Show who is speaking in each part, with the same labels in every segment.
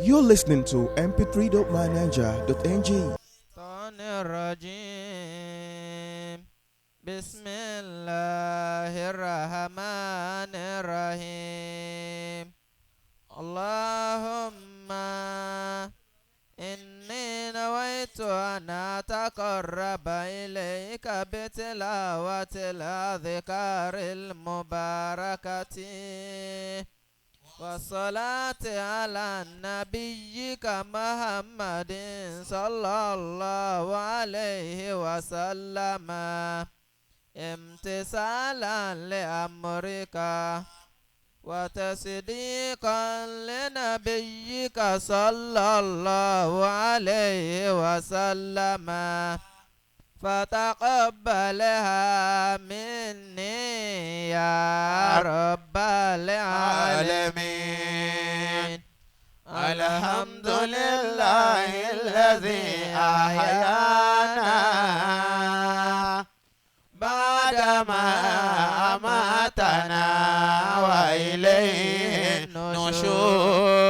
Speaker 1: You're listening to mp3.myniger.ng.
Speaker 2: الشيطان الرجيم. بسم الله الرحمن الرحيم. اللهم إني نويت أن أتقرب إليك بتلاوة الأذكار المباركة والصلاة على نبيك محمد صلى الله عليه وسلم امتثالا لأمرك وتصديقا لنبيك صلى الله عليه وسلم فتقبلها مني يا رب العالمين.
Speaker 3: الحمد لله الذي أحيانا بعدما أماتنا وإليه النشور.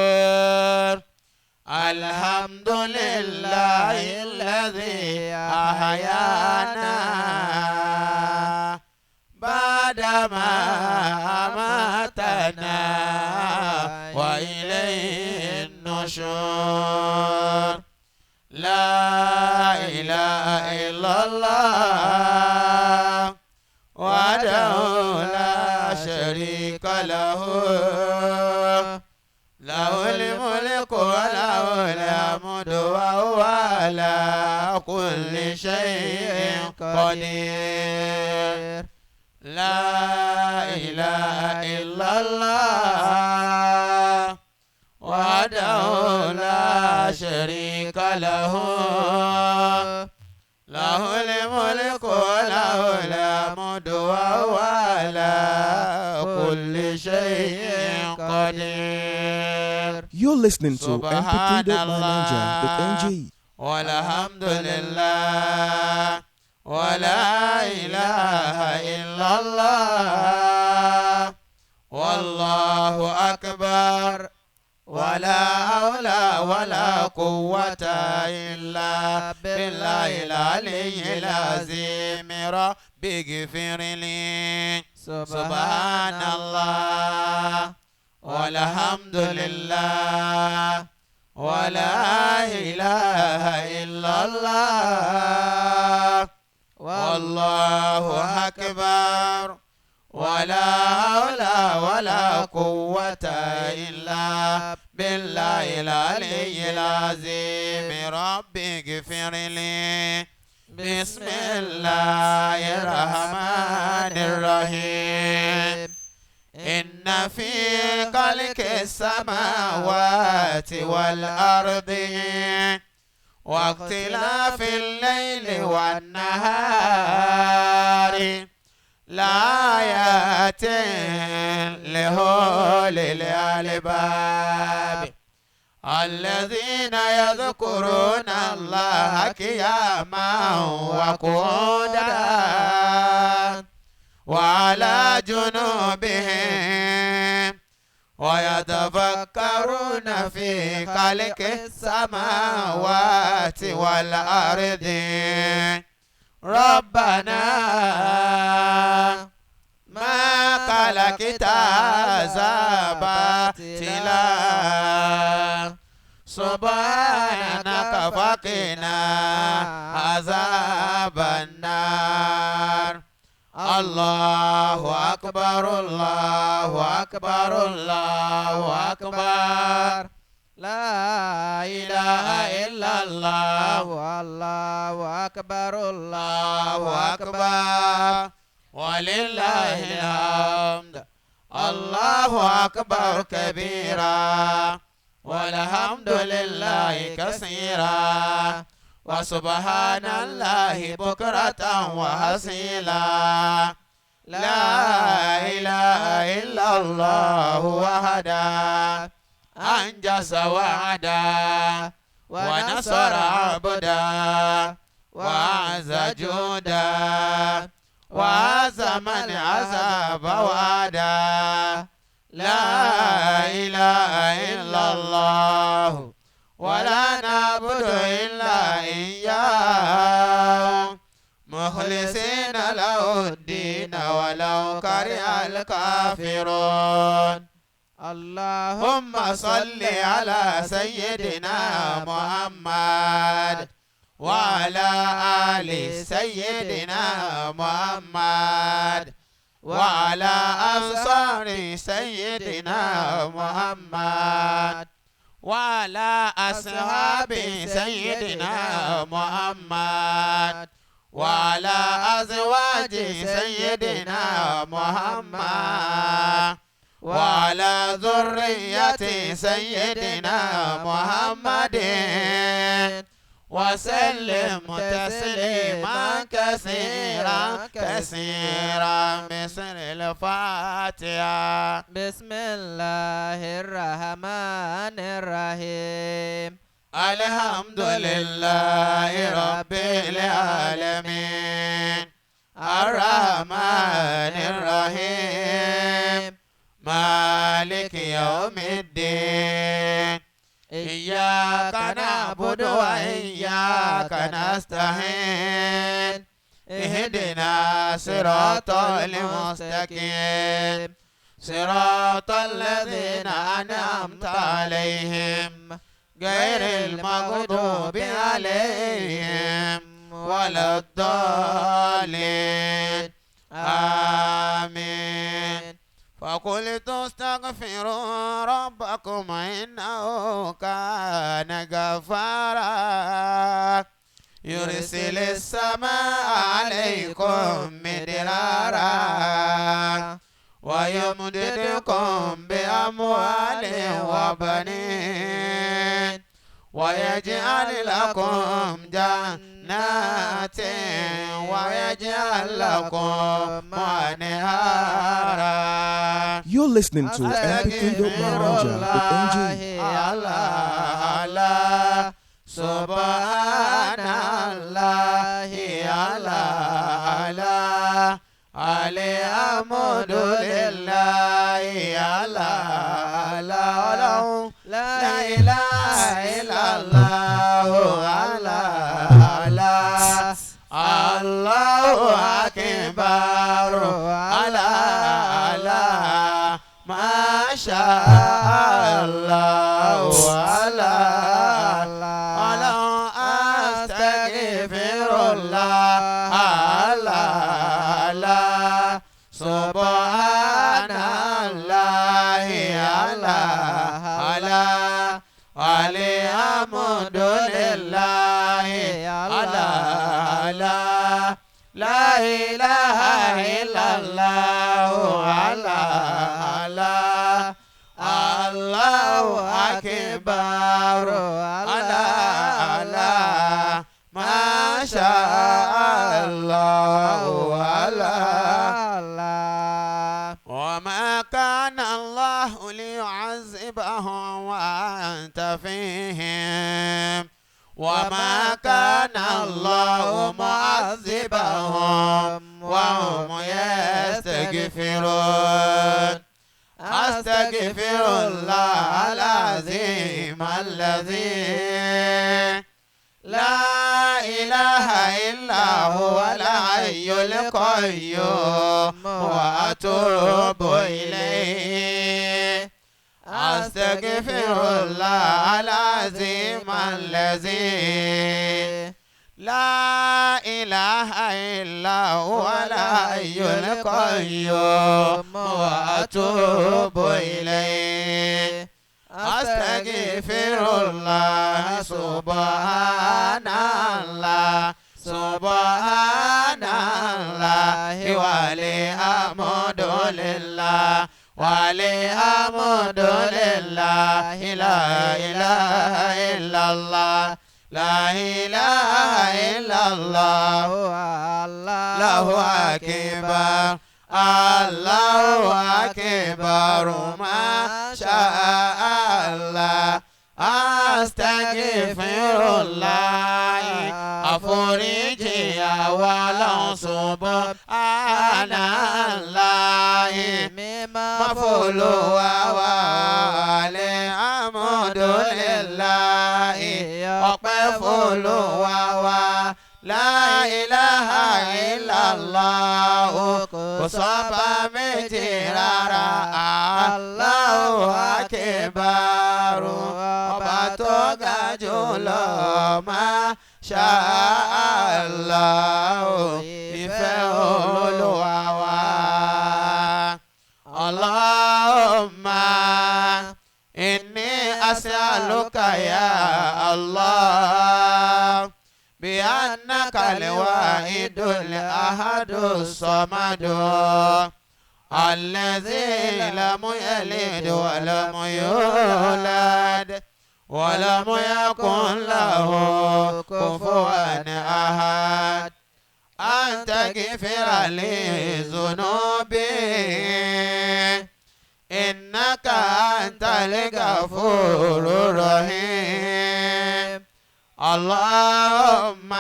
Speaker 3: الحمد لله الذي أحيانا بعدما أماتنا وإليه النشور. لا إله إلا الله وحده لا شريك له، له الملك وله الحمد وهو على كل شيء قدير. لا إله إلا الله وحده لا شريك له، له الملك وله الحمد وهو على كل شيء قدير.
Speaker 1: You're listening to
Speaker 3: سبحان الله
Speaker 1: mp3.myniger.ng.
Speaker 3: والحمد لله ولا إله إلا الله والله أكبر ولا حول ولا قوة إلا بالله العلي العظيم. رب اغفر لي. سبحان الله والحمد لله ولا إله إلا الله والله أكبر ولا حول ولا قوة إلا بالله العلي العظيم. رب اغفر لي. بسم الله الرحمن الرحيم. إن في خلق السماوات والأرض واختلاف الليل والنهار لآيات لأولي الألباب الذين يذكرون الله قياما وقعودا وعلى جنوبهم ويتفكرون في خلق السماوات والأرض ربنا ما خلقت هذا باطلا سبحانك فقنا عذاب النار. الله أكبر الله أكبر الله أكبر لا إله إلا الله
Speaker 2: والله أكبر
Speaker 3: الله أكبر ولله الحمد. الله أكبر كبيرا والحمد لله كثيرا وسبحان الله بكرة وأصيلا. لا إله إلا الله وحده أنجز وعدا ونصر عبدا وأعز جودا وعز من عذاب وعدا. لا إله إلا الله ولا نعبد إلا إياه مخلصين له الدين ولو كره الكافرون.
Speaker 2: اللهم
Speaker 3: اللهم صل على سيدنا محمد وعلى آل سيدنا محمد وعلى أنصار سيدنا محمد وعلى أصحاب سيدنا محمد وعلى أزواج سيدنا محمد وعلى ذرية سيدنا محمد وسلم تسليما كثيرا كثيرا. بسر الفاتحة.
Speaker 2: بسم الله الرحمن الرحيم.
Speaker 3: الحمد لله رب العالمين الرحمن الرحيم مالك يوم الدين إياك نعبد وإياك نستعين اهدنا صراط المستقيم صراط الذين أنعمت عليهم غير المغضوب عليهم ولا الضالين آمين. فقلت استغفروا ربكم إنه كان غفارا يرسل السماء عليكم مدرارا ويمددكم بأموال وبنين ويجعل لكم جنات ويجعل لكم أنهارا.
Speaker 1: You're listening to mp3.manager.ng.
Speaker 3: الله الله سبحان الله الله الله الحمد لله الله الله لا إله إلا الله الله الله الله أكبر الله الله ما شاء الله الله الله أستغفر الله الله الله سبحان الله الله الله الحمد لله الله الله لا إله إلا الله الله الله الله أكبر الله الله ما شاء الله الله
Speaker 2: الله.
Speaker 3: وما كان الله ليعذبهم وأنت فيهم وما كان الله معذبهم وهم يستغفرون. أستغفر الله العظيم الذي لا إله إلا هو الحي القيوم وأتوب إليه. أستغفر الله العظيم الذي لا إله إلا هو الحي القيوم وأتوب إليه. أستغفر الله سبحان الله سبحان الله والحمد لله والحمد لله لا إله إلا الله لا إله إلا الله الله أكبر الله أكبر ما شاء الله Astaghfirullah àforíjì àwa lọ́hùn subhanallah
Speaker 2: Mímọ́
Speaker 3: mafolowa wa alhamdulillah ọpẹ́ f'Olúwa wa la ilaha illallah kò sọ́ba méjì rárá Allahu akbar ọba tó ga jùlọ masha Allah ìfẹ́ Olúwa wa. Allahumma inni as'aluka ya Allah بأنك الواحد الأحد الصمد الذي لم يلد ولم يولد ولم يكن له كفوا أحد أن تغفر لي ذنوبي إنك أنت الغفور الرحيم اللهم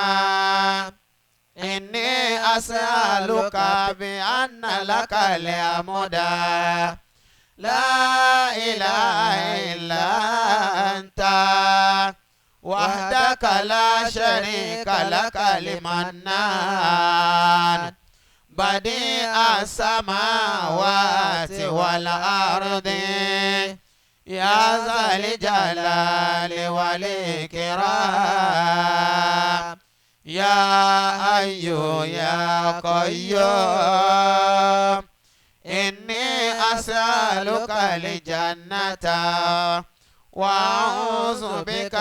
Speaker 3: إني أسألك بأن لك الحمد لا إله إلا أنت وحدك لا شريك لك المنان بديع السماوات والأرض يا ذا الجلال والإكرام يا حي يا قيوم إني أسألك الجنة وأعوذ بك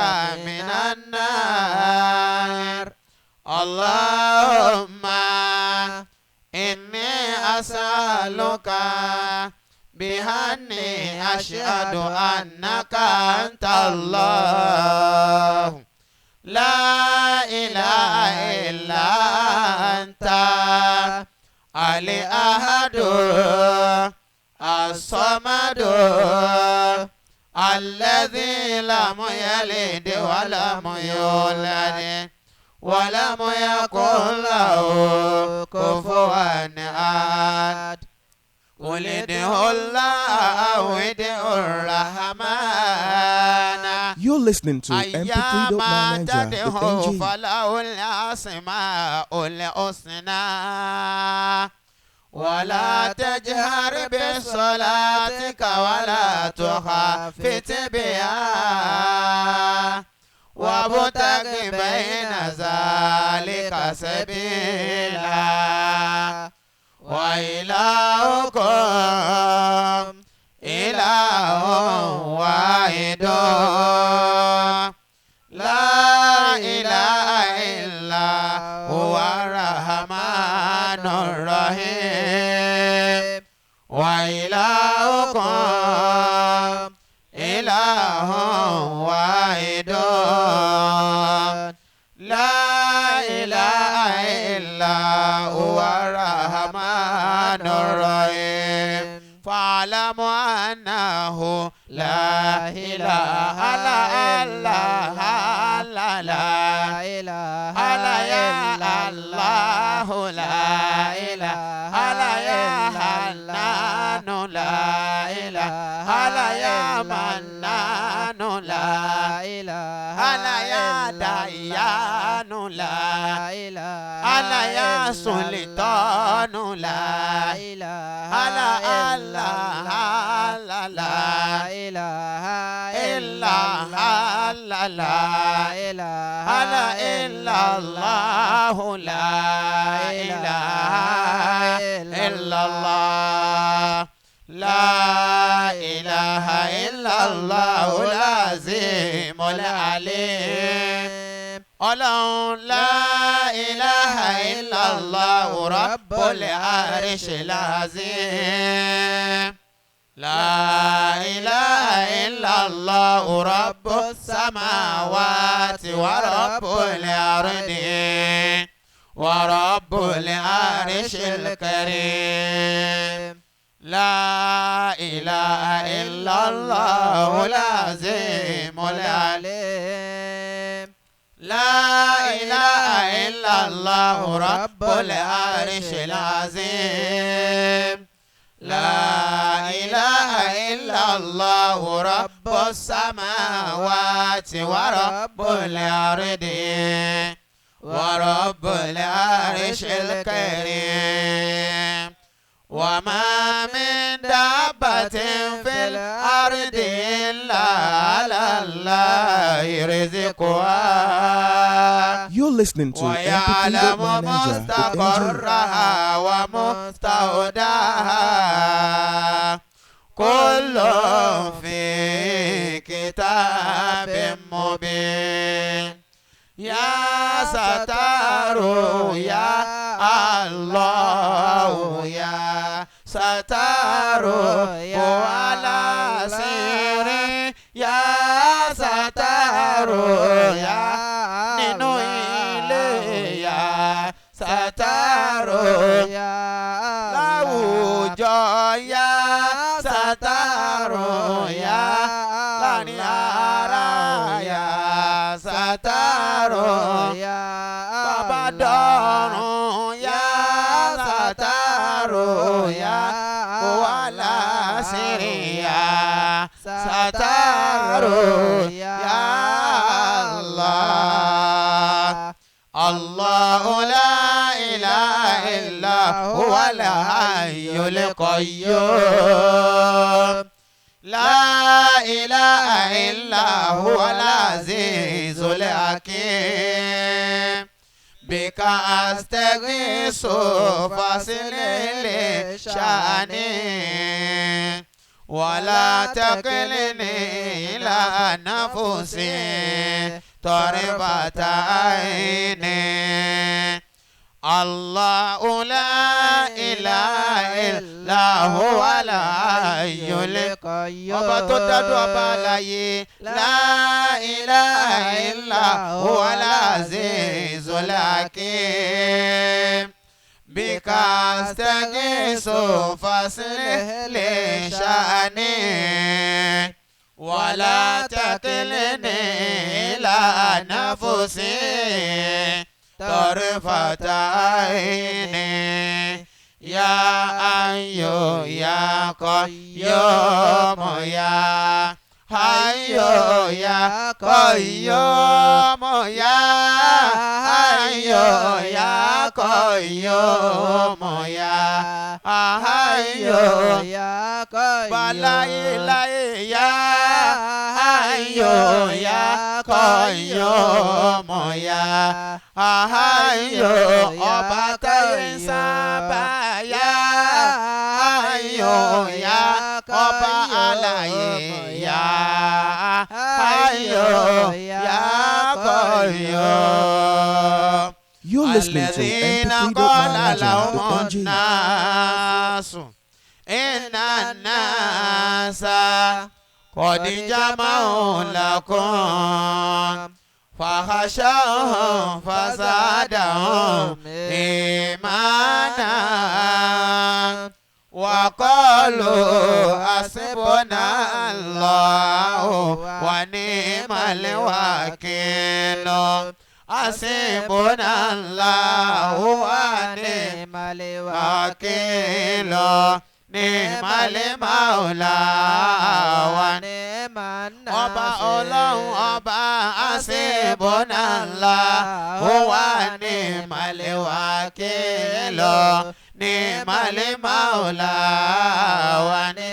Speaker 3: من النار اللهم إني أسألك بأني أشهد أنك أنت الله لا إله إلا أنت الأحد الصمد الذي لم يلد ولم يولد ولم يكن له كفوا أحد قل ادعوا الله أو ادعوا الرحمن
Speaker 1: You're listening to
Speaker 3: أيما
Speaker 1: mp3.9
Speaker 3: تدعوا
Speaker 1: with NG.
Speaker 3: فله الأسماء الحسنى ولا تجهر بصلاتك ولا تخافت بها وابتغ بين ذلك سبيلا وإلهكم إله واحد لا إله إلا هو الرحمن الرحيم وإلهكم إله واحد لا إله إلا هو الرحمن الرحيم فاعلم أنه لا إله إلا الله لا
Speaker 2: إله
Speaker 3: ألا يا
Speaker 2: إلا
Speaker 3: الله لا إله ألا يا حنان لا إله ألا يا منان لا
Speaker 2: إله
Speaker 3: ألا يا ديان لا
Speaker 2: إله
Speaker 3: ألا يا سلطان لا
Speaker 2: إله
Speaker 3: ألا الله لا لا
Speaker 2: إله
Speaker 3: إلا الله لا
Speaker 2: إله
Speaker 3: ألا إلا الله لا إله إلا الله لا إله إلا الله العظيم العليم ọlọ́run لا إله إلا الله رب العرش العظيم لا إله إلا الله رب السماوات ورب الأرض ورب العرش الكريم لا إله إلا الله العظيم العليم لا إله إلا الله رب العرش العظيم لا إله إلا الله رب السماوات ورب الأرض ورب العرش الكريم وما من دابة في الأرض إلا على الله رزقها
Speaker 1: You're listening to
Speaker 3: ويعلم
Speaker 1: mp3.myniger.ng.
Speaker 3: مستقرها ومستودعها كل في كتاب مبين يا ستار يا الله يا ستار وعلى سيري يا ستار يا nínú ilé ya sátárò láwùjọ ya sátárò ya láàrin ara ya sátárò bàbá dọ̀run ya sátárò ya kó wá láṣìírí ya sátárò ya Allah. الله لا إله إلا هو الحي القيوم لا إله إلا هو العزيز الحكيم بك أستغيث فاصل لشأني ولا تكلني إلى نفسي طرفة عيني الله لا إله إلا هو الحي القيوم ọba tó dádú ọba àlàyé la ilaha illa huwa al-azizul hakim bika astaghithu faslih li sha'ni wala takilni ila nafsi طرفة عيني يا حي يا قيوم يا حي يا قيوم يا حي يا قيوم يا حي
Speaker 2: يا قيوم
Speaker 3: بلا إله يا حي يا قيوم يا Ayo ọba tẹ́yìn sábà yá ayo ya ọba alààyè yá ayo ya kọyọ.
Speaker 1: You're listening to
Speaker 3: الذين قال لهم
Speaker 1: mp3.myniger.ng.
Speaker 3: الناس إن الناس قد جمعوا لكم فخشوهم فزادهم إيمانا وقالوا حسبنا الله ونعم الوكيل حسبنا الله ونعم الوكيل نعم المولى ونعم ọba ọlọ́run ọba àṣebọ́nà ńlá ó wà ní màlẹ́wàkìlọ̀ ní màlẹ́màọ́lá wà ní.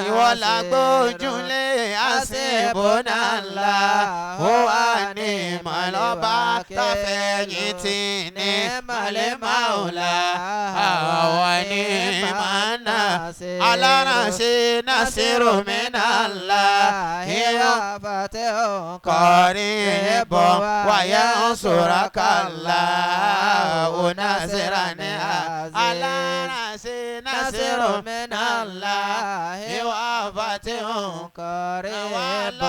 Speaker 3: ìwọ làgbójúlé àṣebọ́nà ńlá ó wà ní màlọ́ba tàfẹ̀yìntì ní màlẹ́màọ́lá wà ní màná alárànṣe nasiru minallahi قريب وينصرك الله نصرا على رأس نصر من الله وفتح
Speaker 2: قريب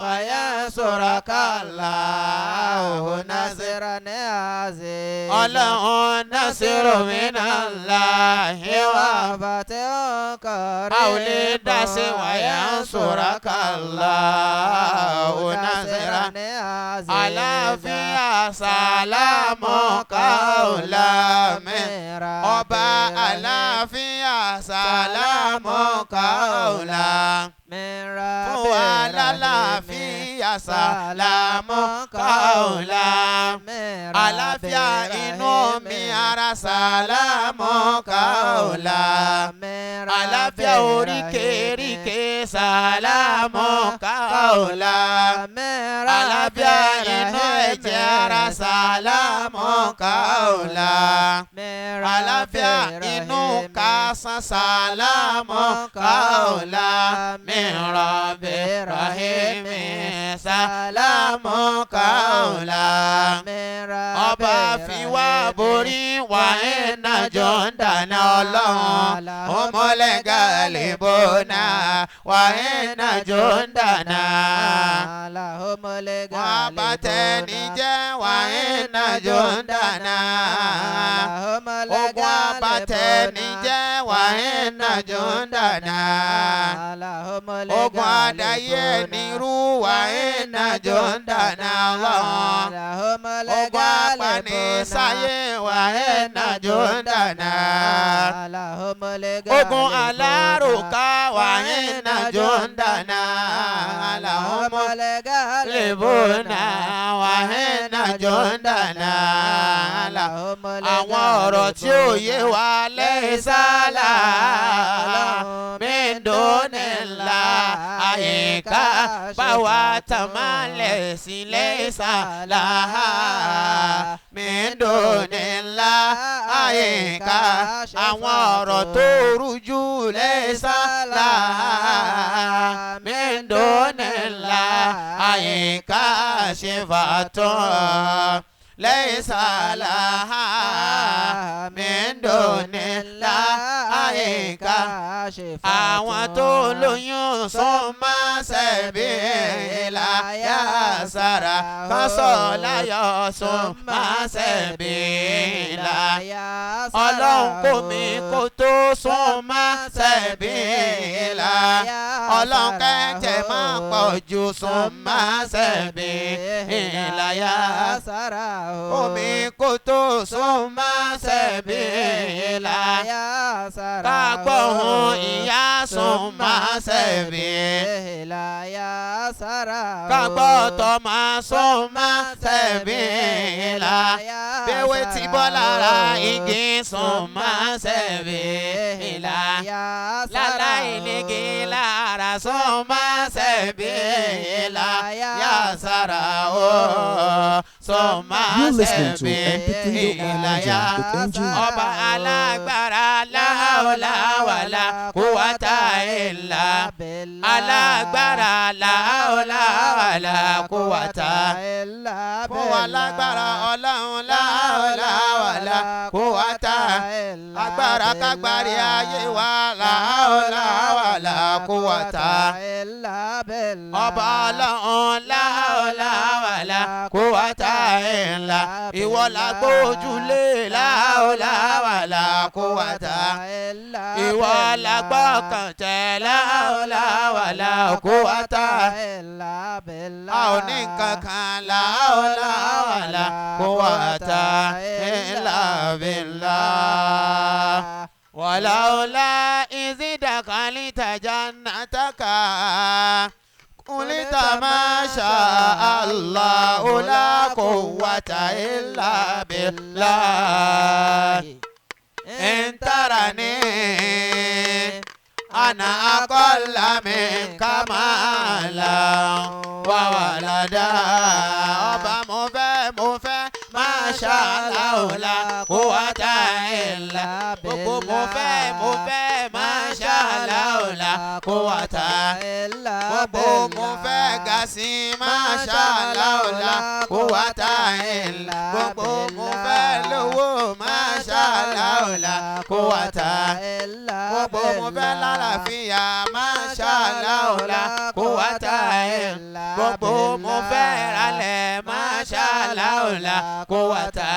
Speaker 3: وينصرك الله نصرا
Speaker 2: نصرا عزيز
Speaker 3: الله نصر من الله
Speaker 2: وفتح
Speaker 3: A ò lè dá sí wàyà ń sọ̀rọ̀ kàlá onásẹ̀rà. Àlàáfíà sàlámù kàólà mi. Ọba àlàáfíà sàlámù kàólà. Fún wa lálàáfíà sàlámù kàólà. Àlàáfíà inú mi ara sàlámù kàólà. Àlàáfíà oríkèéríkèé sàlámù kàólà. Àlàáfíà inú ẹ̀jẹ̀ ara sàlámù kàólà. Àlàáfíà inú kásán sàlámù kàólà. Min rabbi rahimi sàlámù kàólà. Ọba fi wá borí wà iná jọ ń dáná ọlọ́run. Ọmọlẹ́gà lè bọ́nà wà iná jọ ń dáná. Wọ́n bá tẹ́ni jẹ́ wà iná jọ ń dáná. Ogun abatẹ́ni jẹ́ wà iná jọ ń dáná. Ogun adáyé nírú wà iná jọ ń dáná ọlọ́run. Ogun apanisáyé wà iná jọ ń dáná. Ogun alárùká wà iná jọ ń dáná. Lèbónà wà iná jọ ń dáná. Àwọn ọ̀rọ̀ tí ò yé wa lẹ́sàlá mẹ́ndónìlá àyíká báwa tàmálẹ̀ sí lẹ́sàlá mẹ́ndónìlá àyíká àwọn ọ̀rọ̀ tó rújú lẹ́sàlá mẹ́ndónìlá àyíká ṣe fàtọ́. ليس لها من دون الله àwọn tó lóyún súnmọ́ sẹ́bí láyà sára kan sọ láyọ̀ súnmọ́ sẹ́bí láyà ọlọ́run kò mí kó tó súnmọ́ sẹ́bí láyà ọlọ́run kẹ́jẹ́ máa pọ̀ jù súnmọ́ sẹ́bí láyà sára omi kò tó súnmọ́ sẹ́bí láyà ká gbóhùn ìyá súnmọ́ sẹ́bí ká gbọ́ tọ́mọ súnmọ́ sẹ́bí láyà bẹ́wẹ́ tí bọ́ lára igi súnmọ́ sẹ́bí láyà láláì nígi lára súnmọ́ sẹ́bí láyà sára o súnmọ́
Speaker 1: You're listening to
Speaker 3: sẹ́bí
Speaker 1: mp3.onniger.ng.
Speaker 3: ọba alágbára láòláwàlá kó wá tá ìlà alágbára láòláwàlá kó wá tá fún wa lágbára ọlọ́run láòláwàlá kó wá tá agbára kágbárí ayé wa láòláwàlá kó wá tá ọba ọlọ́run láòláwàlá kó wá tá ìlà ìwọ la gbójúlé láòláwàlá kó wá tá ìwọ la gbọ́kàntẹ̀ láòláwàlá kó wá tá a ò ní nǹkan kan láòláwàlá kó wá tá ìlà bìlà. wàláwùlá ìzídàkálítà jannataka. قلت ما شاء الله لا قوة إلا بالله إن ترني أنا أقل منك مالا وولدا ọba mo fẹ́ mo fẹ́ Masha Allah la quwwata illa gbogbo mo fẹ́ mo fẹ́ Masha Allah la quwwata gbogbo mo fẹ́ ga sí Masha Allah la quwwata illa gbogbo mo fẹ́ lówó Masha Allah la quwwata gbogbo mo fẹ́ lálàáfíà Masha Allah la quwwata illa gbogbo mo fẹ́ ralẹ̀ Masha Allah la quwwata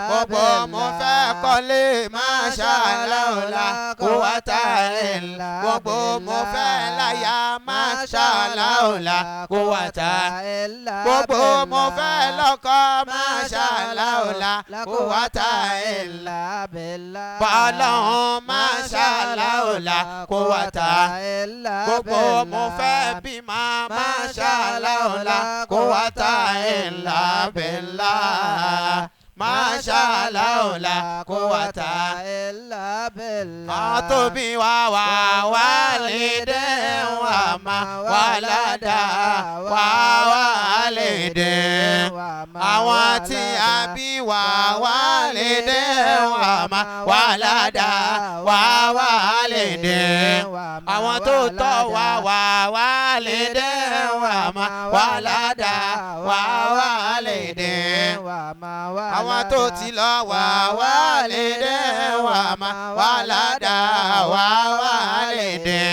Speaker 3: gbogbo mo fẹ́ kọ́lé Masha Allah la quwwata illa gbogbo mo fẹ́ láya Masha Allah la quwwata gbogbo mo fẹ́ lọ́kọ Masha Allah la quwwata illa
Speaker 2: billah.
Speaker 3: Bọ́lọ́hún Masha Allah la quwwata gbogbo mo fẹ́ bímọ Masha Allah la quwwata illa billah. Masha Allah la quwwata
Speaker 2: illa billah.
Speaker 3: Àtòbí wa wà wálídé wa ma wàládà wà wálídé. Àwọn tí a bí wà wálídé wa ma wàládà wà wálídé. Àwọn tó tọ́ wa wà wálídé wa ma wàládà wà wálídé. Àwọn tó ti lọ wà wálídé wa ma wàládà wà wálídé.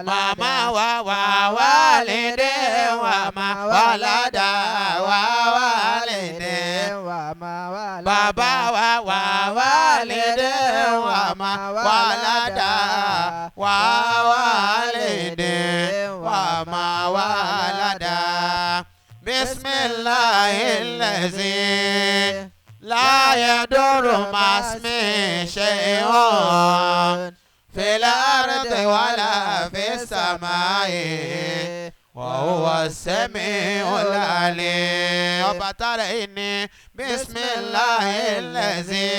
Speaker 3: Màmá wa wà wálídé wa ma wàládà wà wálídé. Bàbá wa wà wálídé wa ma wàládà wà wálídé wa ma wàládà. Bismillahil-lazi la yadurru ma'asmihi shay'un fil ardi wala fis samai wa huwa as-sami'ul 'alim. Ọba tààrà yìí ni Bismillahil-lazi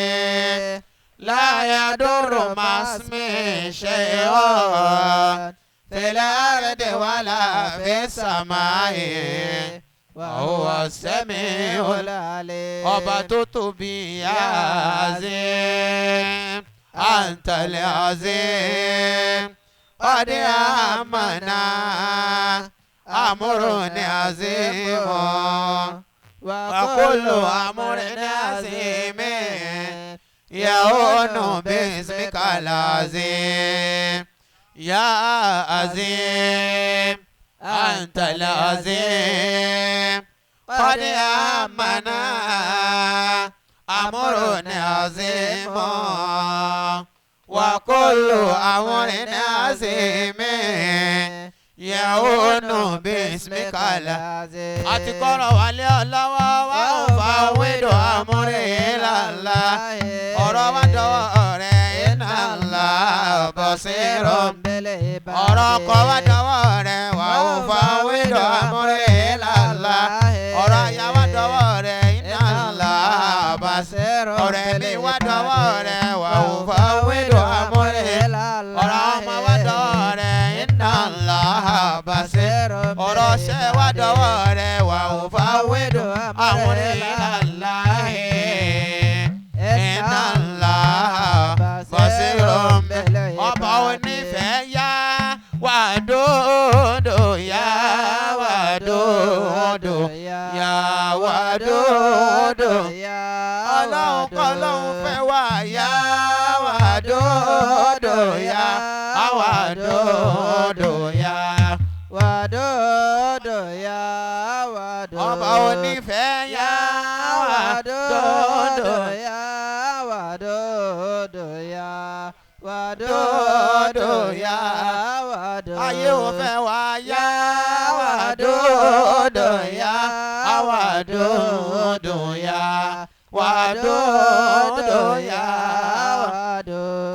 Speaker 3: la yadurru ma'asmihi shay'un fil ardi wala fis samai wa huwa as-sami'ul
Speaker 2: 'alim.
Speaker 3: Ọba tó tóbi ya Azim, antal azim, qad amana amrun azim, wa kullu amrin azim yahunu bismikal azim. Ya Azim, antal azim, qad amana amrun azim, wa kullu amrin azim yahunu bismikal
Speaker 2: azim.
Speaker 3: Àti kọ́rọ̀ wálé ọlọ́wọ́ wa ò fa wíńdò amúre ńláńlá ọ̀rọ̀ wa dọwọ́ rẹ̀ iná ńlá bọ̀sírò. Ọ̀rọ̀ ọkọ wa dọwọ́ rẹ̀ wà ó fa wíńdò amúre ńláńlá ọ̀rọ̀ aya wa dọwọ́ rẹ̀ iná ńlá bọ̀sírò. Ọ̀rọ̀ ẹ̀mí wa dọwọ́ rẹ̀ wà ó fa wíńdò amúre ọ̀rọ̀ ọmọ wa dọwọ́ rẹ̀ iná ńlá bọ̀sírò. Ọ̀rọ̀ ṣẹ́ wa dọwọ́ rẹ̀ wà ó fa wíńdò amúre ńláńlá iná ńlá bọ̀sírò. Ọba onífẹ̀ẹ́ yá wà dòdò yá wà dòdò yá wà dòdò. Ọlọ́run kọ́ lóun fẹ́ wá yá wà dòdò yá wà dòdò yá.
Speaker 2: Wà dòdò yá wà dòdò.
Speaker 3: Ọba onífẹ̀ẹ́ yá wà dòdò
Speaker 2: yá wà dòdò yá wà
Speaker 3: dòdò yá
Speaker 2: wà dòdò.
Speaker 3: Ayé ò fẹ́ wá yá wà dòdò yá wà dòdò yá wà dòdò yá.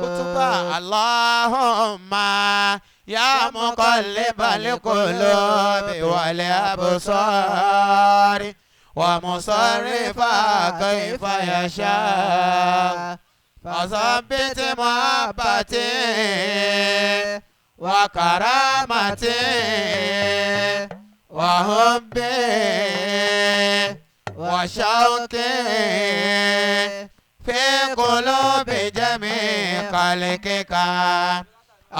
Speaker 3: Kutuba Allahumma ya muqallibal qulubi wal absari wa musarrifa kayfa yasha. Fasabbit muhabbati wa karamati wa hubbi wa shauqi fi qulubi jami' khalqika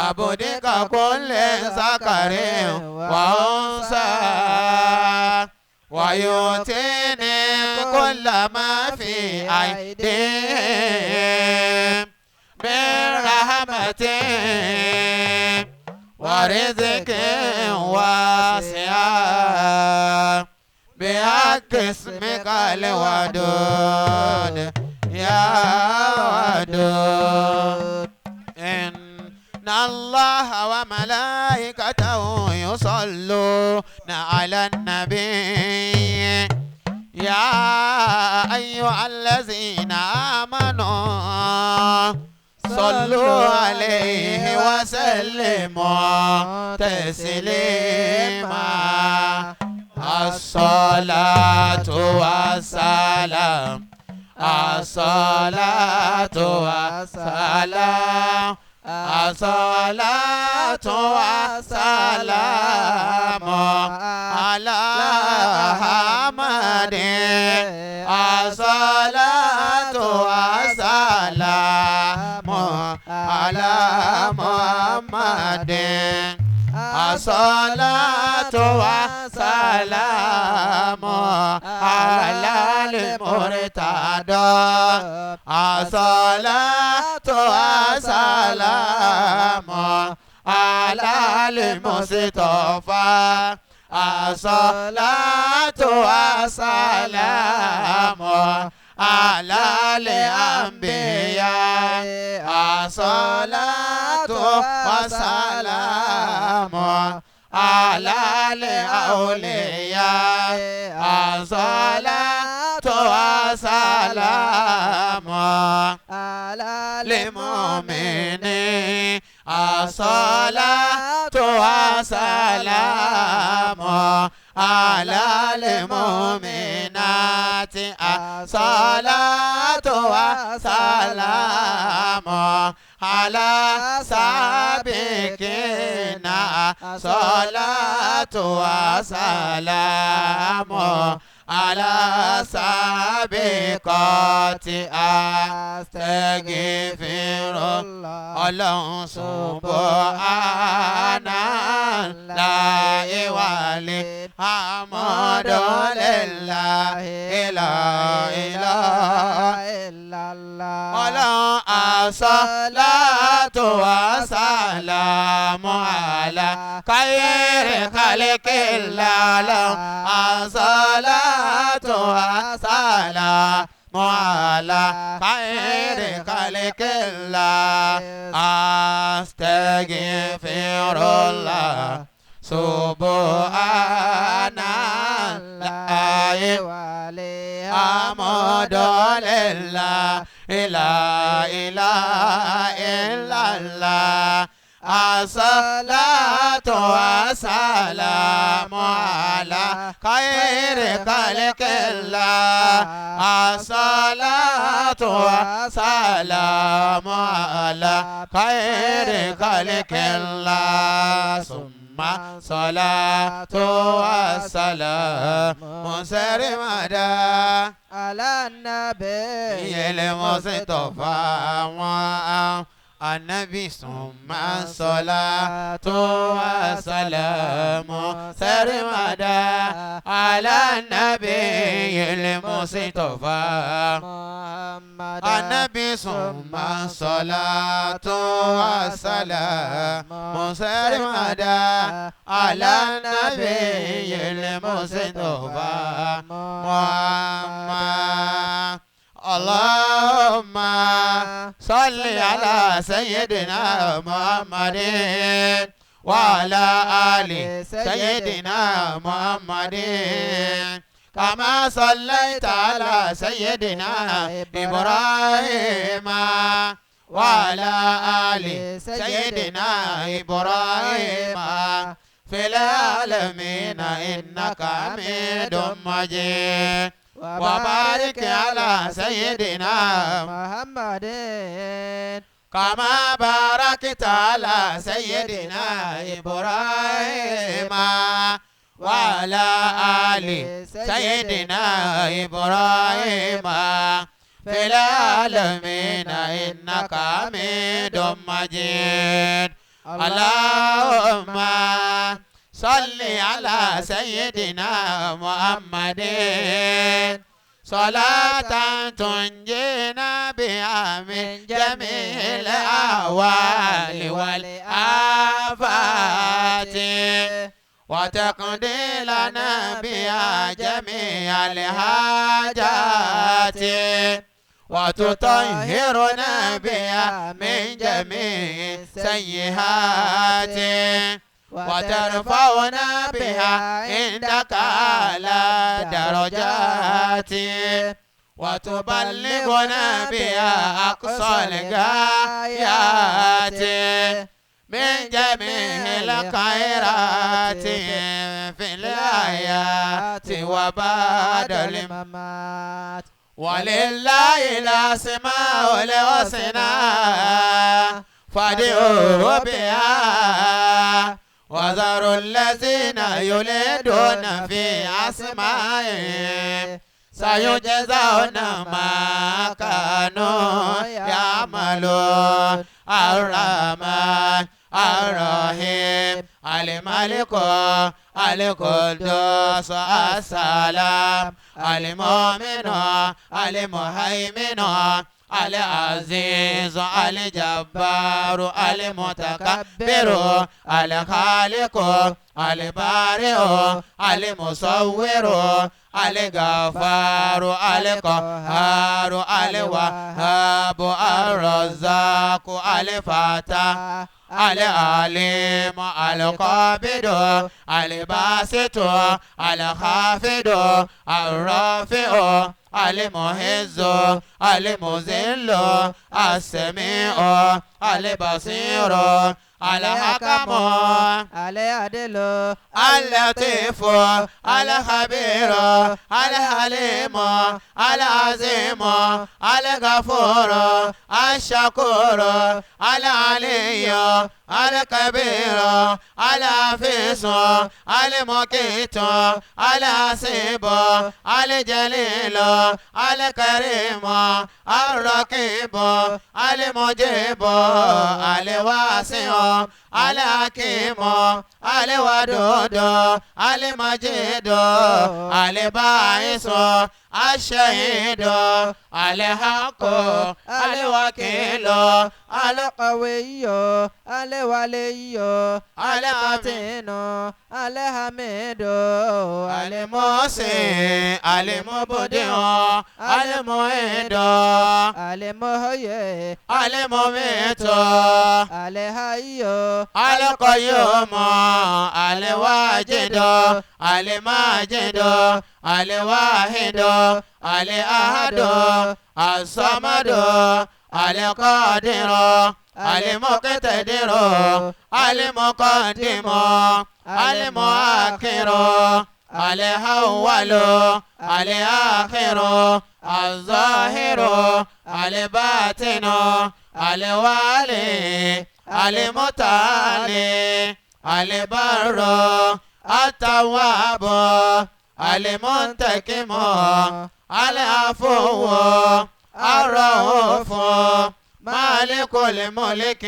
Speaker 3: abudika kulli zakarin wa unsa wa yutini kulla ma fi aydihim min rahmatin wa rizqin wasi'a. بحق اسمك الودود يا ودود إن الله وملائكته يصلون على النبي يا أيها الذين آمنوا صلوا عليه وسلموا تسليما الصلاة والسلام الصلاة والسلام الصلاة والسلام على محمد الصلاة والسلام على محمد الصلاة والسلام على المرتضى الصلاة والسلام على المصطفى الصلاة والسلام على الأنبياء الصلاة والسلام على الأولياء الصلاة والسلام
Speaker 2: على
Speaker 3: للمؤمنين الصلاة والسلام على المؤمنات الصلاة والسلام على سابقنا الصلاة والسلام على سابقات أستغفر الله سبحان الله والحمد لله لا إله
Speaker 2: إلا الله
Speaker 3: ọlọ́run àsálàtò àsálàmù àlà káyẹ̀rẹ̀ kálíkìlá ọlọ́run àsálàtò àsálàmù àlà káyẹ̀rẹ̀ kálíkìlá astaghfirullah subhanallah Alhamdulillah la ilaha illallah As-salatu was-salamu ala khairi khalqillah As-salatu was-salamu ala khairi khalqillah Summa salatu was-salamu sarmada
Speaker 2: على النبي
Speaker 3: المصطفى النبي ثم الصلاة والسلام سرمدا على النبي المصطفى
Speaker 2: محمد
Speaker 3: النبي ثم الصلاة والسلام سرمدا على النبي المصطفى محمد اللهم صل على سيدنا محمد وعلى آل سيدنا محمد كما صليت على سيدنا إبراهيم وعلى آل سيدنا إبراهيم في العالمين إنك حميد مجيد وبارك على سيدنا
Speaker 2: محمد
Speaker 3: كما باركت على سيدنا إبراهيم وعلى آل سيدنا إبراهيم في العالمين إنك حميد مجيد اللهم صل على سيدنا محمد صلاة تنجينا بها من جميع الأهوال والآفات وتقضي لنا بها جميع الحاجات وتطهرنا بها من جميع السيئات وترفعنا بها عندك على درجات وتبلغنا بها أقصى الغايات من جميع الخيرات في الحياة وبعد
Speaker 2: الممات.
Speaker 3: ولله الأسماء الحسنى فادعوه بها وذروا الذين يلحدون في أسمائه سيجزون ما كانوا يعملون. الرحمن الرحيم الملك القدوس السلام المؤمن المهيمن العزيز الجبار المتكبر الخالق البارئ المصور الغفار القهار الوهاب الرزاق الفتاح العليم القابض الباسط الخافض الرافع المعز المذل السميع البصير الحكم
Speaker 2: العدل
Speaker 3: اللطيف الخبير الحليم العظيم الغفور الشكور العلي الكبير الحفيظ المقيت الحسيب الجليل الكريم الرقيب المجيب الواسع الحكيم الودود المجيد الباعث الشهيد الحق الوكيل
Speaker 2: القوي الولي المتين الحميد
Speaker 3: المحسن المبدع المعيد
Speaker 2: المحيي
Speaker 3: المميت
Speaker 2: الحي
Speaker 3: القيوم الواجد الماجد الواحد الأحد الصمد القادر المقتدر المقدم المؤخر الأول الآخر الظاهر الباطن الوالي المتعالي البر التواب المنتقم العفو الرؤوف مالك الملك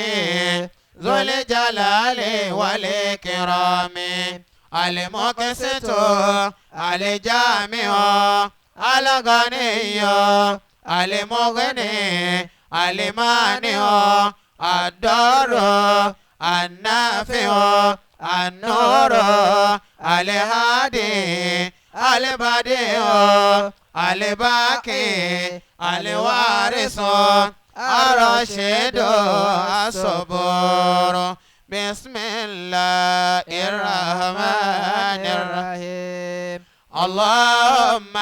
Speaker 3: ذو الجلال والإكرام المقسط الجامع الغني المغني المانع الضار النافع النور الهادي البديع الباقي الوارث الرشيد الصبور. بسم الله الرحمن الرحيم. اللهم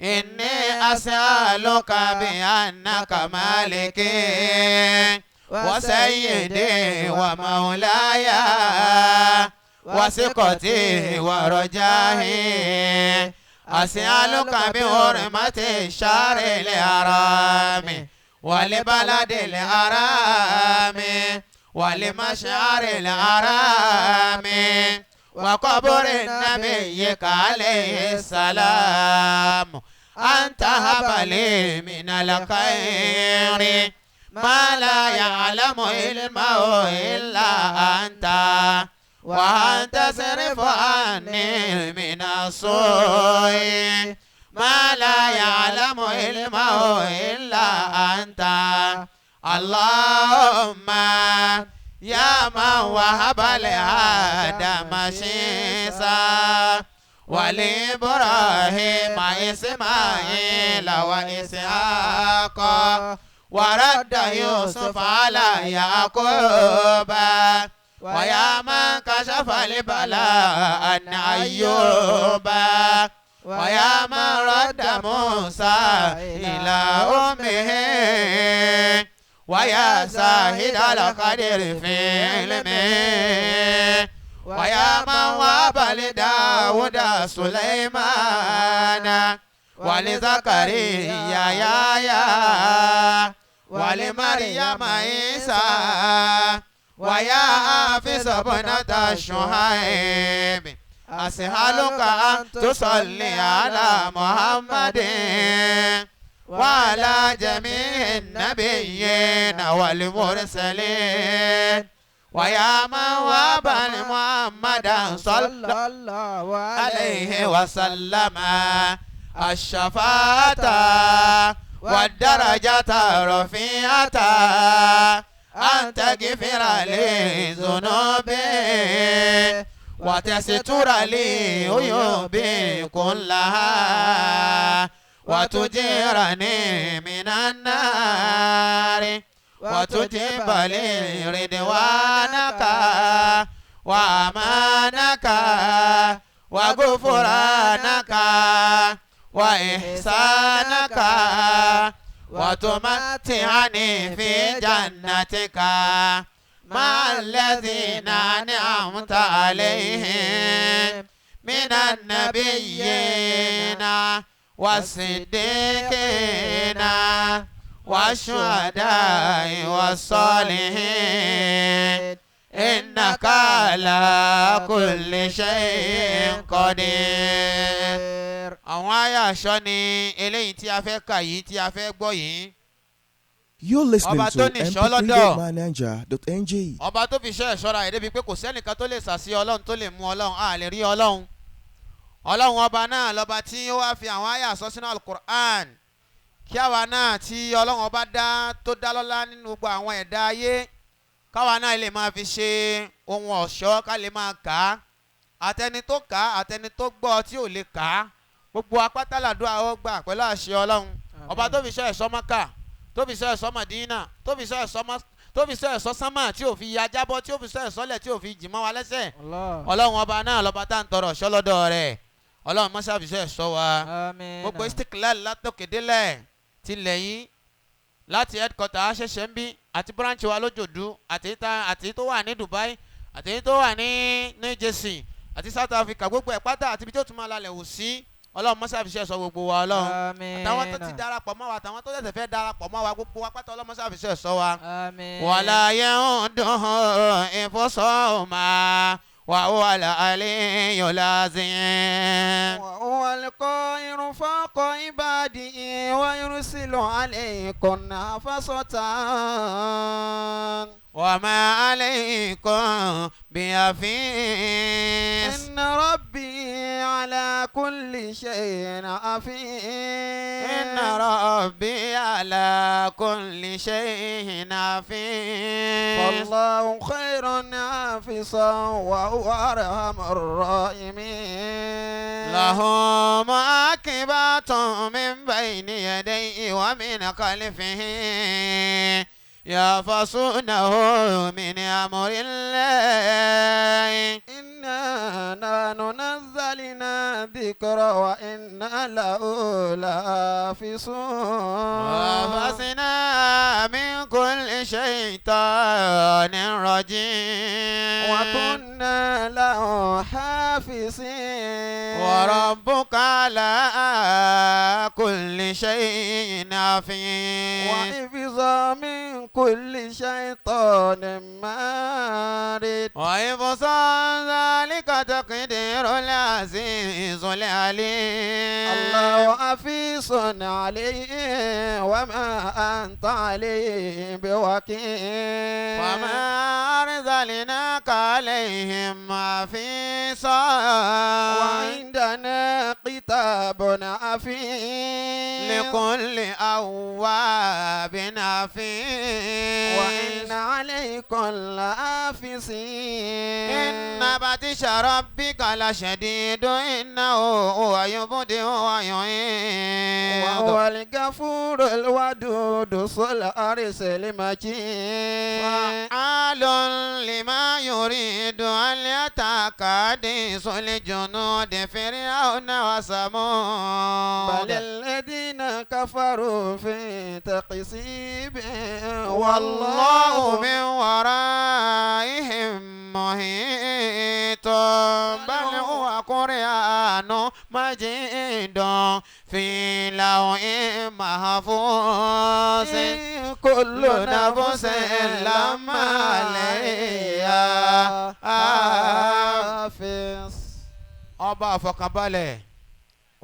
Speaker 3: إني أسألك بأنك مالكي وسيدي ومولاي وثقتي ورجائي أسألك بحرمة الشهر الحرام والبلد الحرام والمشعر الحرام وقبر النبي عليه السلام أن تهب لي من الخير ما لا يعلم علمه إلا أنت وأن تصرف عني من السوء ما لا يعلم علمه إلا أنت. اللهم يا من وهب لآدم شيسا ولإبراهيم إسماعيل وإسحاق ورد يوسف على يعقوب ويا من كشف البلاء عن أيوب ويا من رد موسى إلى أمه ويا زاهد القدر في علمه ويا من وهب لداود سليمان ولزكريا يحيى ولمريم عيسى ويا حافظ ابنة شعيب أسألك أن تصلي على محمد وعلى جميع النبيين والمرسلين ويا من وهب محمدا صلى
Speaker 2: الله
Speaker 3: عليه وسلم الشفاعة والدرجة الرفيعة أن تغفر لي ذنوبي وتستر لي عيوبي كلها وتجيرني من النار وتجيب لي رضوانك وأمانك وغفرانك وإحسانك وتمتعني في جنتك مع الذين أنعمت عليهم من النبيين والصديقين والشهداء والصالحين إنك على كل شيء قدير. Àwọn àyà aṣọ ni eléyìí tí a fẹ́ kà yìí tí a fẹ́ gbọ́ yìí.
Speaker 1: You're listening
Speaker 3: Ọba
Speaker 1: to
Speaker 3: tó ní ìṣọ́ lọ́dọ̀.
Speaker 1: mp3.mynaija.ng.
Speaker 3: Ọba tó fi iṣẹ́ ìṣọ́ra ẹ̀ débi pé kò sẹ́nìkan tó lè sàsí Ọlọ́run tó lè mú Ọlọ́run á lè rí Ọlọ́run. Ọlọ́run ọba náà lọ́ba tí ó wá fi àwọn àyà sọ sínú Al-Qur'an kí àwa náà tí Ọlọ́run ọba dá tó dá lọ́lá nínú gbogbo àwọn ẹ̀dá ayé káwa náà lè máa fi ṣe ohun ọ̀ṣọ́ ká lè máa kà á àtẹni tó kà á àtẹni tó gbọ́ tí ò lè kà á gbogbo apátálàdúrà ó gbà pẹ̀lú àṣẹ Ọlọ́run. Ọba tó fi ṣọ́ ẹ̀ṣọ́ Mákà tó fi ṣọ́ ẹ̀ṣọ́ Màdínà tó fi ṣọ́ ẹ̀ṣọ́ tó fi ṣọ́ ẹ̀ṣọ́ sánmà tí ò fi ya jábọ́ tí ò fi ṣọ́ ẹ̀ṣọ́ lẹ̀ tí ò fi jì mọ́ wa lẹ́sẹ̀. Ọlọ́run ọba náà lọ́ba tá à ń tọrọ ọ̀ṣọ́ lọ́dọ̀ rẹ̀. Ọlọ́run má ṣe fi ṣọ́ ẹ̀ṣọ́ wa. Gbogbo Istiqlal látòkèdélẹ̀ tilẹ̀ yìí láti headquarter àṣẹṣẹ ń bí àti branch wa lójòdú àti tó wà ní Dubai àti tó wà ní New Jersey àti South Africa gbogbo ẹ̀ pátá àti ibi tí ó tún máa lalẹ̀ wò sí. Ọlọ́run má ṣe fi ṣọ́ ẹ̀ṣọ́ gbogbo wa. Ọlọ́run àtàwọn tó ti darapọ̀ mọ́ wa àtàwọn tó ṣẹ̀ṣẹ̀ fẹ́ darapọ̀ mọ́ wa gbogbo wa pátá Ọlọ́run má ṣe fi ṣọ́ ẹ̀ṣọ́ wa. Wala ya'uduhu hifzuhuma wa huwa al-aliyyul azim.
Speaker 4: وهو القاهر فوق عباده ويرسل عليكم حفظة
Speaker 3: وما عليكم بحفيظ.
Speaker 4: إن ربي على كل شيء حفيظ.
Speaker 3: إن ربي على كل شيء حفيظ.
Speaker 4: والله خير حافظا وهو أرحم الراحمين.
Speaker 3: له معقبات من بين يديه ومن خلفه يحفظونه من أمر الله.
Speaker 4: إنا نحن نزلنا الذكر وإنا له لحافظون.
Speaker 3: وحفظنا من كل شيطان رجيم.
Speaker 4: وكنا له حافظين.
Speaker 3: وربك على كل شيء حفيظ.
Speaker 4: وحفظ من كل شيطان مارد.
Speaker 3: وحفظ ذلك تقدير العزيز العليم.
Speaker 4: الله حفيظ عليه وما أنت عليه بوكيل.
Speaker 3: وما أرسلناك عليهم حفيظا.
Speaker 4: وعندنا كتاب حفيظ
Speaker 3: لكل أواب حفيظ
Speaker 4: وإن عليكم لحافظين
Speaker 3: إن بطش ربك لشديد إنه هو يبدئ ويعيد
Speaker 4: وهو الغفور الودود ذو العرش المجيد
Speaker 3: فعال لما يريد أن يأتاك حديث الجنود فرعون وثمود
Speaker 4: بل الذين كفروا في تكذيب
Speaker 3: والله من ورائهم محيط بل هو قرآن مجيد في لوح محفوظ
Speaker 4: كل
Speaker 3: نفس لما عليها
Speaker 4: حافظ.
Speaker 3: Ọba àfọkànbalẹ̀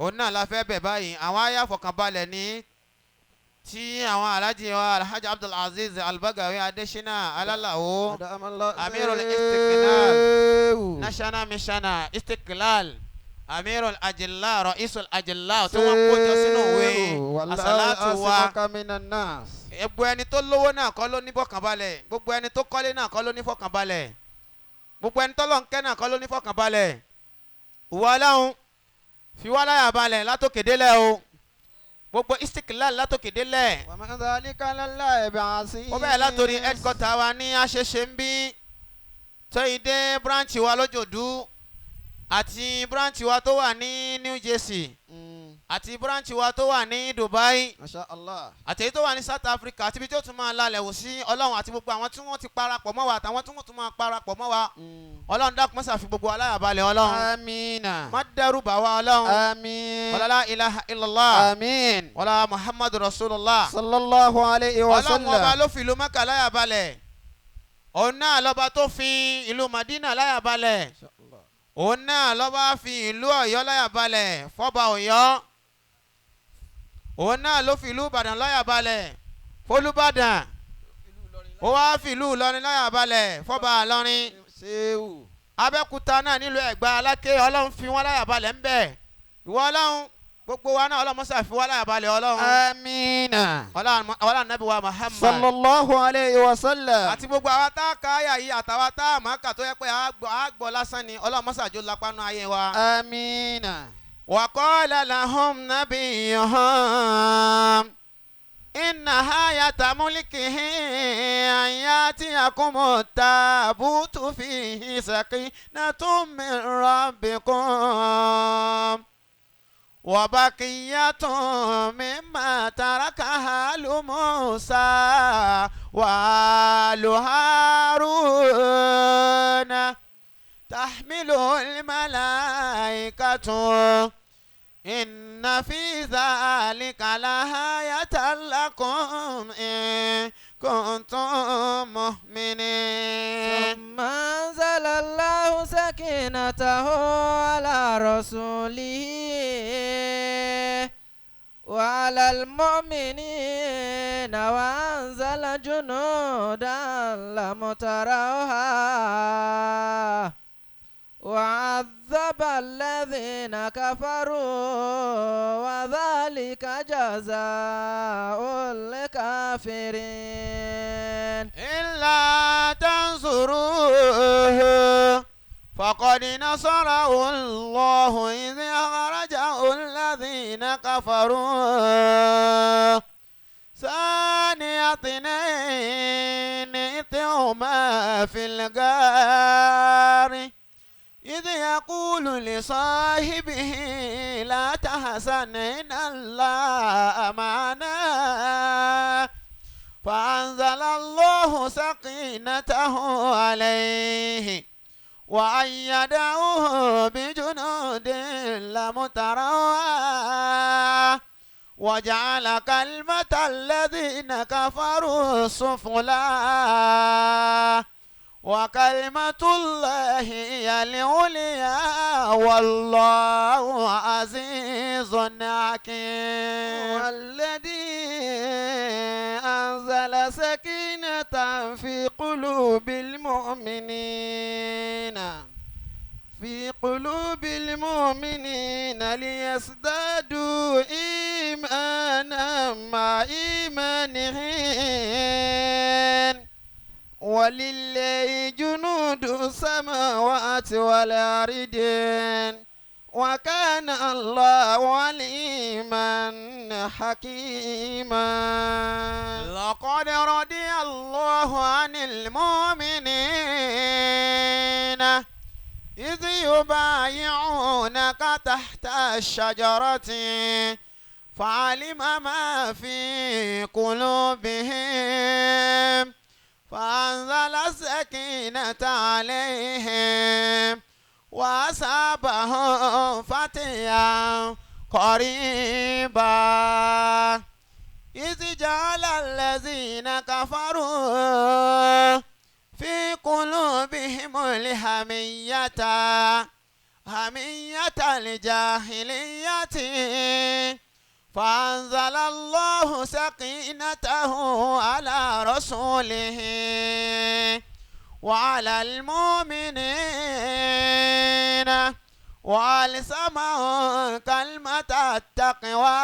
Speaker 3: òun náà la fẹ́ bẹ̀ báyìí. Àwọn àyà àfọkànbalẹ̀ ní tí àwọn alhaji wa Alhaji Abdulaziz Albagawi Adesina Alálàó Amirul Istiqlal National Missioner Istiqlal Amirul Ajilla Raisul Ajilla tí wọ́n kó jọ sínú ìwé àsálàtù wa. Gbogbo ẹni tó lówó náà kọ́ ló ní fọkànbalẹ̀, gbogbo ẹni tó kọ́lé náà kọ́ ló ní fọkànbalẹ̀, gbogbo ẹni tó lọ́nkẹ́ náà kọ́ ló ní fọkànbalẹ̀. Ìwọ Ọlọ́run fi wá láyà balẹ̀ látòkè délẹ̀ o, gbogbo Istiqlal látòkè délẹ̀. Ó bẹ̀rẹ̀ látòrí headquarter wa ní àṣẹṣe ń bí tóyí dé branch wa lójòdú àti branch wa tó wà ní New Jersey àti branch wa tó wà ní Dubai
Speaker 4: Masha Allah.
Speaker 3: àti èyí tó wà ní South Africa àti ibi tí ó tún máa lálẹ́ wò sí Ọlọ́run àti gbogbo àwọn tí wọ́n ti parapọ̀ mọ́ wa àtàwọn tí wọ́n tún máa parapọ̀ mọ́ wa. Ọlọ́run dákun má ṣàfi gbogbo aláyàbalẹ̀ Ọlọ́run.
Speaker 4: Amina.
Speaker 3: Má dẹ́rù bà wá Ọlọ́run.
Speaker 4: Amin.
Speaker 3: Wala la ilaha illallah.
Speaker 4: Amin.
Speaker 3: Wala Muhammadu Rasulullah.
Speaker 4: Sallallahu alayhi wa
Speaker 3: Ọlọ́run ọba
Speaker 4: sallam.
Speaker 3: ló fi ìlú Mẹ́kà láyàbalẹ̀, òun náà lọ́ba tó fi ìlú Madina láyàbalẹ̀, òun náà lọ́ba fi ìlú Ọ̀yọ́ láyàbalẹ̀ fọ́ba Ọ̀yọ́, òun náà ló fi ìlú Ìbàdàn láyàbalẹ̀ f'Olúbàdàn, ó wá fi ìlú Ìlọrin láyàbalẹ̀ fọ́ba Ìlọrin, Abẹ́òkúta náà nílùú Ẹ̀gbá Aláké Ọlọ́run fi wọ́n láyàbalẹ̀ ńbẹ̀. Ìwọ Ọlọ́run gbogbo wa náà Ọlọ́run mọ́sá fi wá láyàbalẹ̀ Ọlọ́run.
Speaker 4: Amina.
Speaker 3: Ọlọ́run Nábì wa Muhammad
Speaker 4: Sallallahu alayhi wa sallam.
Speaker 3: àti gbogbo àwa tá a ka àyà yìí àtàwa tá a máa kà tó yẹ pé a gbọ́ lásán ni Ọlọ́run mọ́sá jò lápánú ayé wa.
Speaker 4: Amina.
Speaker 3: وقال لهم نبيهم إن آية ملكه أن يأتيكم التابوت فيه سكينة من ربكم وبقية مما ترك آل موسى وآل هارون تحمله الملائكة إن في ذلك لآية لكم إن كنتم مؤمنين.
Speaker 2: ثم أنزل الله سكينته على رسوله وعلى المؤمنين وأنزل جنودا لم تروها وعذب الذين كفروا وذلك جزاء الكافرين.
Speaker 3: إلا تنصروه فقد نصره الله إذ أخرجه الذين كفروا ثاني اثنين إذ هما في الغار إذ يقول لصاحبه لا تحزن إن الله معنا فأنزل الله سكينته عليه وأيده بجنود لم تروها وجعل كلمة الذين كفروا السفلى وكلمة الله هي العليا والله عزيز حكيم.
Speaker 4: والذي أنزل سكينة في قلوب المؤمنين في قلوب المؤمنين ليزدادوا إيمانا مع إيمانهم ولله جنود السماوات والأرض وكان الله عليما حكيما.
Speaker 3: لقد رضي الله عن المؤمنين إذ يبايعونك تحت الشجرة فعلم ما في قلوبهم فأنزل السكينة عليهم وأصابهم فتحا قريبا. إذ جعل الذين كفروا في قلوبهم الحمية حمية الجاهلية فأنزل الله سكينته على رسوله وعلى المؤمنين وألزمهم كلمة التقوى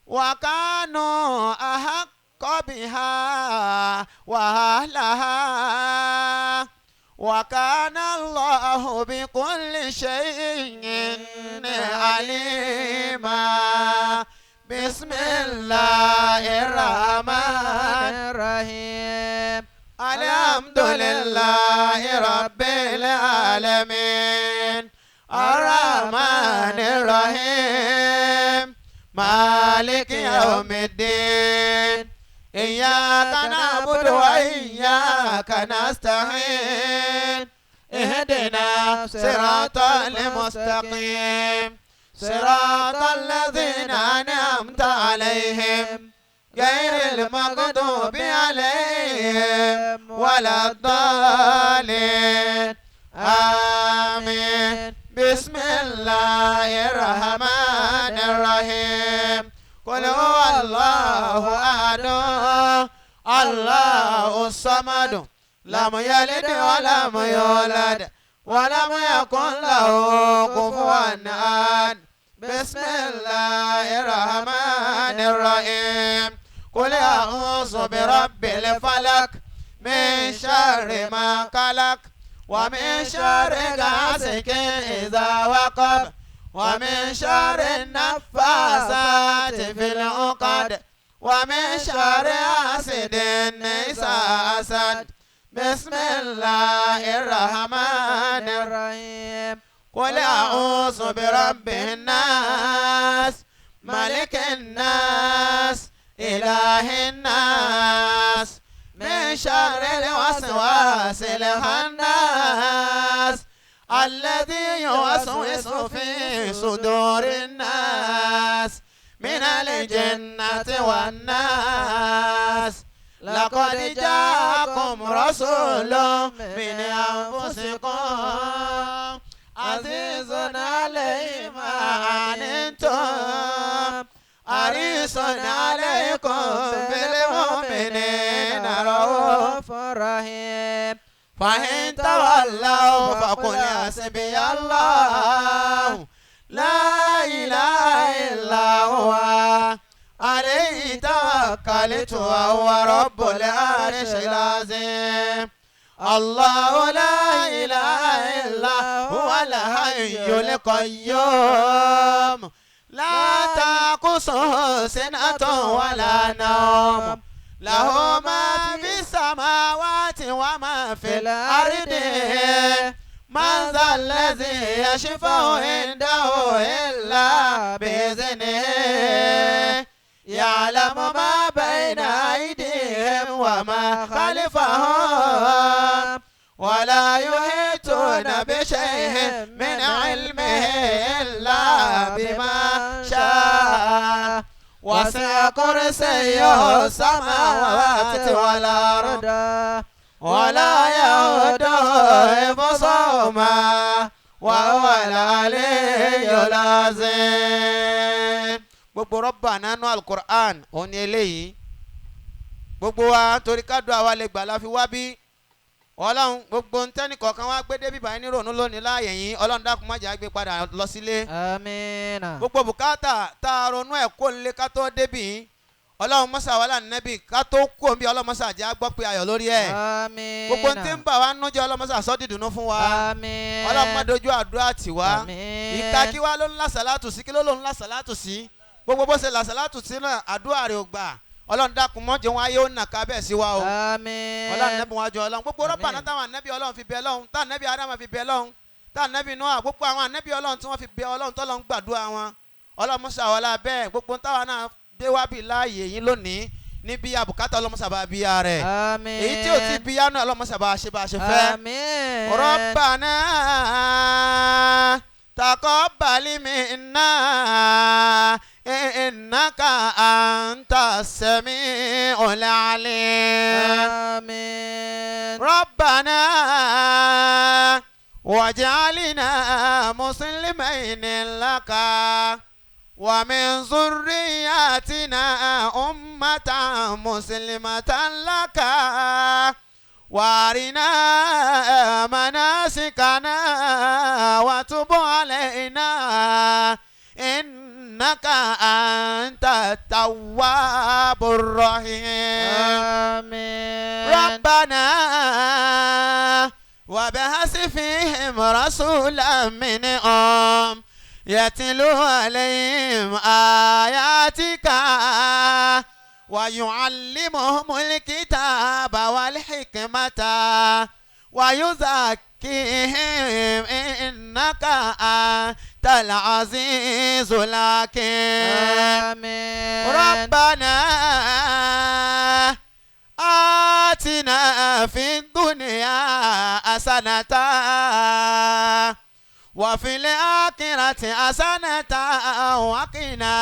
Speaker 3: وكانوا أحق بها وأهلها وكان الله بكل شيء عليما. بسم الله الرحمن
Speaker 2: الرحيم.
Speaker 3: الحمد لله رب العالمين الرحمن الرحيم مالك يوم الدين إياك نعبد وإياك نستعين اهدنا صراط المستقيم صراط الذين أنعمت عليهم غير المغضوب عليهم ولا الضالين. آمين. بسم الله الرحمن الرحيم. قل هو الله أحد الله الصمد لم يلد ولم يولد ولم يكن له كفوا أحد. بسم الله الرحمن الرحيم. قل أعوذ برب الفلق من شر ما خلق ومن شر غاسق إذا وقب ومن شر النفاثات في العقد ومن شر حاسد إذا حسد. بسم الله الرحمن
Speaker 2: الرحيم.
Speaker 3: قل أعوذ برب الناس ملك الناس إله الناس من شر الوسواس الخناس الذي يوسوس في صدور الناس من الجنة والناس. لقد جاءكم رسول من أنفسكم عزيز عليه ما عنتم حريص عليكم بالمؤمنين رؤوف
Speaker 2: رحيم.
Speaker 3: فإن تولوا فقل حسبي الله لا إله إلا هو عليه توكلت وهو رب العرش العظيم. الله لا إله إلا هو الحي القيوم لا تأخذه سنة ولا نوم له ما في السماوات وما في الأرض من ذا الذي يشفع عنده إلا بإذنه يعلم ما بين أيديهم وما خلفهم ولا يحيطون بشيء من علمه إلا بما شاء وسع كرسيه السماوات والأرض ولا يؤوده حفظهما وهو العلي العظيم. Gbogbo rọ́bà nánú alukur'an òun ni eléyìí. Gbogbo wa torí kádùn àwa lè gbà la fi wá bí. Ọlọ́run gbogbo ntẹ́ni kọ̀ọ̀kan wá gbé débi báyìí nírònú lónìí láàyè yín Ọlọ́run dákun má jẹ́ á gbé padà lọ sílé.
Speaker 2: Àmín.
Speaker 3: Gbogbo bùkátà tá a ronú ẹ̀ kó lé ká tó débi yín Ọlọ́run mọ́sà wàhálà nẹ́bì ká tó kú omi Ọlọ́run mọ́sà jẹ́ á gbọ́ pé ayọ̀ lórí ẹ̀.
Speaker 2: Àmín.
Speaker 3: Gbogbo ntí ń bà wá nú jẹ́ Ọlọ́run mọ́sà sọ́ dìdùnú fún wa.
Speaker 2: Àmín.
Speaker 3: Ọlọ́run má dojú àdúrà tì wá.
Speaker 2: Àmín.
Speaker 3: Ìka kí wá ló ń lásàlátù sí kí ló ló ń lásàlátù sí gbogbo bó ṣe lásàlátù sí náà àdúrà rẹ̀ ò gbà Ọlọ́run dákun mọ́ jẹun ayé ó nà ká bẹ́ẹ̀ sí wa o.
Speaker 2: Àmín.
Speaker 3: Ọlọ́run nẹ́bí wọn jọ Ọlọ́run gbogbo rọ́bà
Speaker 2: Àmín.
Speaker 3: náà táwọn ànẹ́bí Ọlọ́run fi bẹ Ọlọ́run táwọn ànẹ́bí Ádámù fi bẹ Ọlọ́run táwọn ànẹ́bí Nóà gbogbo àwọn ànẹ́bí Ọlọ́run tí wọ́n fi bẹ Ọlọ́run tọ́lọ́run gbàdúrà wọn Ọlọ́run mọ́sá wọlá bẹ́ẹ̀ gbogbo táwọn náà dé wá bí láàyè yín lónìí níbi àbùkátà Ọlọ́run mọ́sá bá bíyà rẹ̀
Speaker 2: Àmín.
Speaker 3: èyí tí ò ti bíyà náà Ọlọ́run mọ́sá bá ṣe bá ṣe fẹ́.
Speaker 2: Àmín.
Speaker 3: ربنا تقبل منا إنك أنت السميع العليم.
Speaker 2: آمين.
Speaker 3: ربنا واجعلنا مسلمين لك ومن ذرياتنا أمة مسلمة لك وارنا مناسكنا وتب علينا إنك أنت التواب الرحيم.
Speaker 2: آمين.
Speaker 3: ربنا وابعث فيهم رسولا منهم يتلو عليهم آياتك ويعلمهم الكتاب والحكمة ويزكيهم إنك أنت العزيز الحكيم.
Speaker 2: آمين.
Speaker 3: ربنا آتنا في الدنيا حسنة وفي الآخرة حسنة وقنا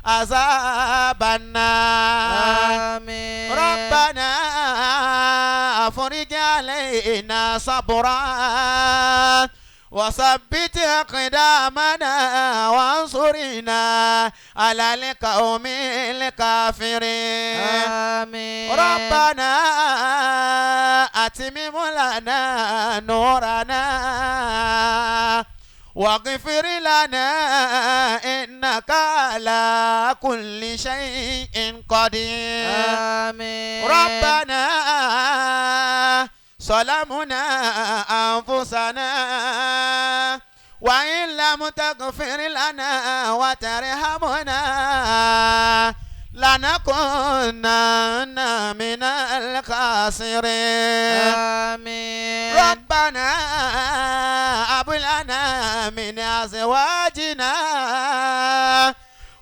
Speaker 3: عذاب النار.
Speaker 2: آمين.
Speaker 3: ربنا أفرج علينا صبرا وثبت أقدامنا وانصرنا على القوم الكافرين.
Speaker 2: آمين.
Speaker 3: ربنا أتمم لنا نورنا واغفر لنا إنك على كل شيء قدير.
Speaker 2: آمين.
Speaker 3: ربنا ظلمنا أنفسنا وإن لم تغفر لنا وترحمنا لنكونن من الخاسرين.
Speaker 2: آمين.
Speaker 3: ربنا هب لنا من أزواجنا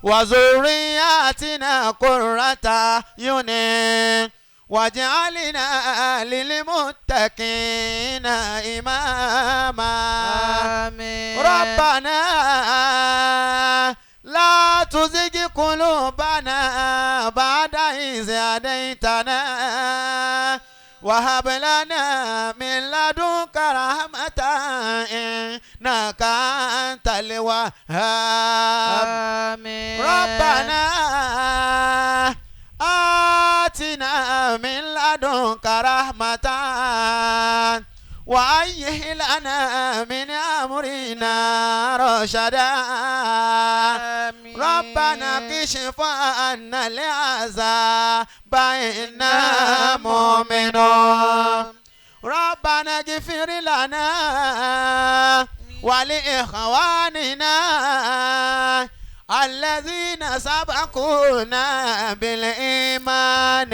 Speaker 3: وذرياتنا قرة أعين واجعلنا للمتقين إماما.
Speaker 2: آمين.
Speaker 3: ربنا لا تزغ قلوبنا بعد إذ هديتنا وهب لنا من لدنك رحمة إنك أنت الوهاب.
Speaker 2: آمين.
Speaker 3: ربنا آتنا من لدنك رحمة وهيئ لنا من أمرنا رشدا.
Speaker 2: آمين.
Speaker 3: ربنا اكشف عنا العذاب إنا مؤمنون. ربنا اغفر لنا ولإخواننا الذين سبقونا بالإيمان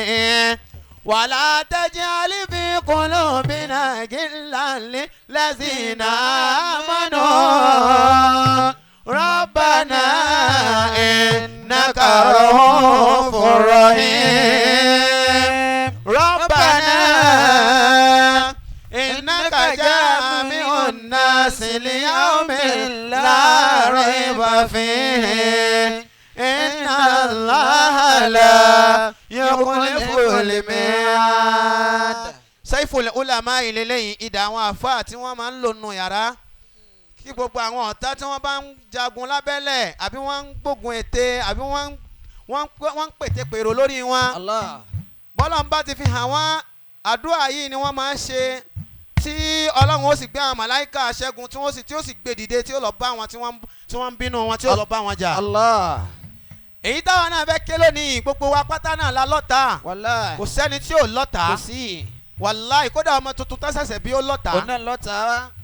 Speaker 3: ولا تجعل في قلوبنا غلا للذين آمنوا ربنا إنك رؤوف رحيم. ربنا إنك جامع الناس ليوم لا ريب فيه إن الله لا يخلف الميعاد. Saiful Ulama ìlélẹ́yìn idà àwọn àfáà tí wọ́n máa ń lò nù yàrá kí gbogbo àwọn ọ̀tá tí wọ́n bá ń jagun lábẹ́lẹ̀ àbí wọ́n ń gbógun ète àbí wọ́n ń pète pèrò lórí wọn.
Speaker 2: Allah.
Speaker 3: Bọ́lá ń bá ti fi hàn wọ́n Àdúrà yìí ni wọ́n máa ń ṣe tí Ọlọ́run ó sì gbé àwọn màláìka ṣẹ́gun tí wọ́n sì tí ó sì gbé dìde tí ó lọ bá wọn tí wọ́n ń bínú wọn tí ó lọ bá wọn jà.
Speaker 4: Allah.
Speaker 3: Èyí táwọn náà fẹ́ ké lónìí gbogbo wa pátá náà la lọ́ta.
Speaker 4: Wàláì.
Speaker 3: Kò sẹ́ni tí ò lọ́ta.
Speaker 4: Kò sí.
Speaker 3: Wàláì kódà ọmọ tuntun tá ṣẹ̀ṣẹ̀ bí ó lọ́ta.
Speaker 4: Òun náà lọ́ta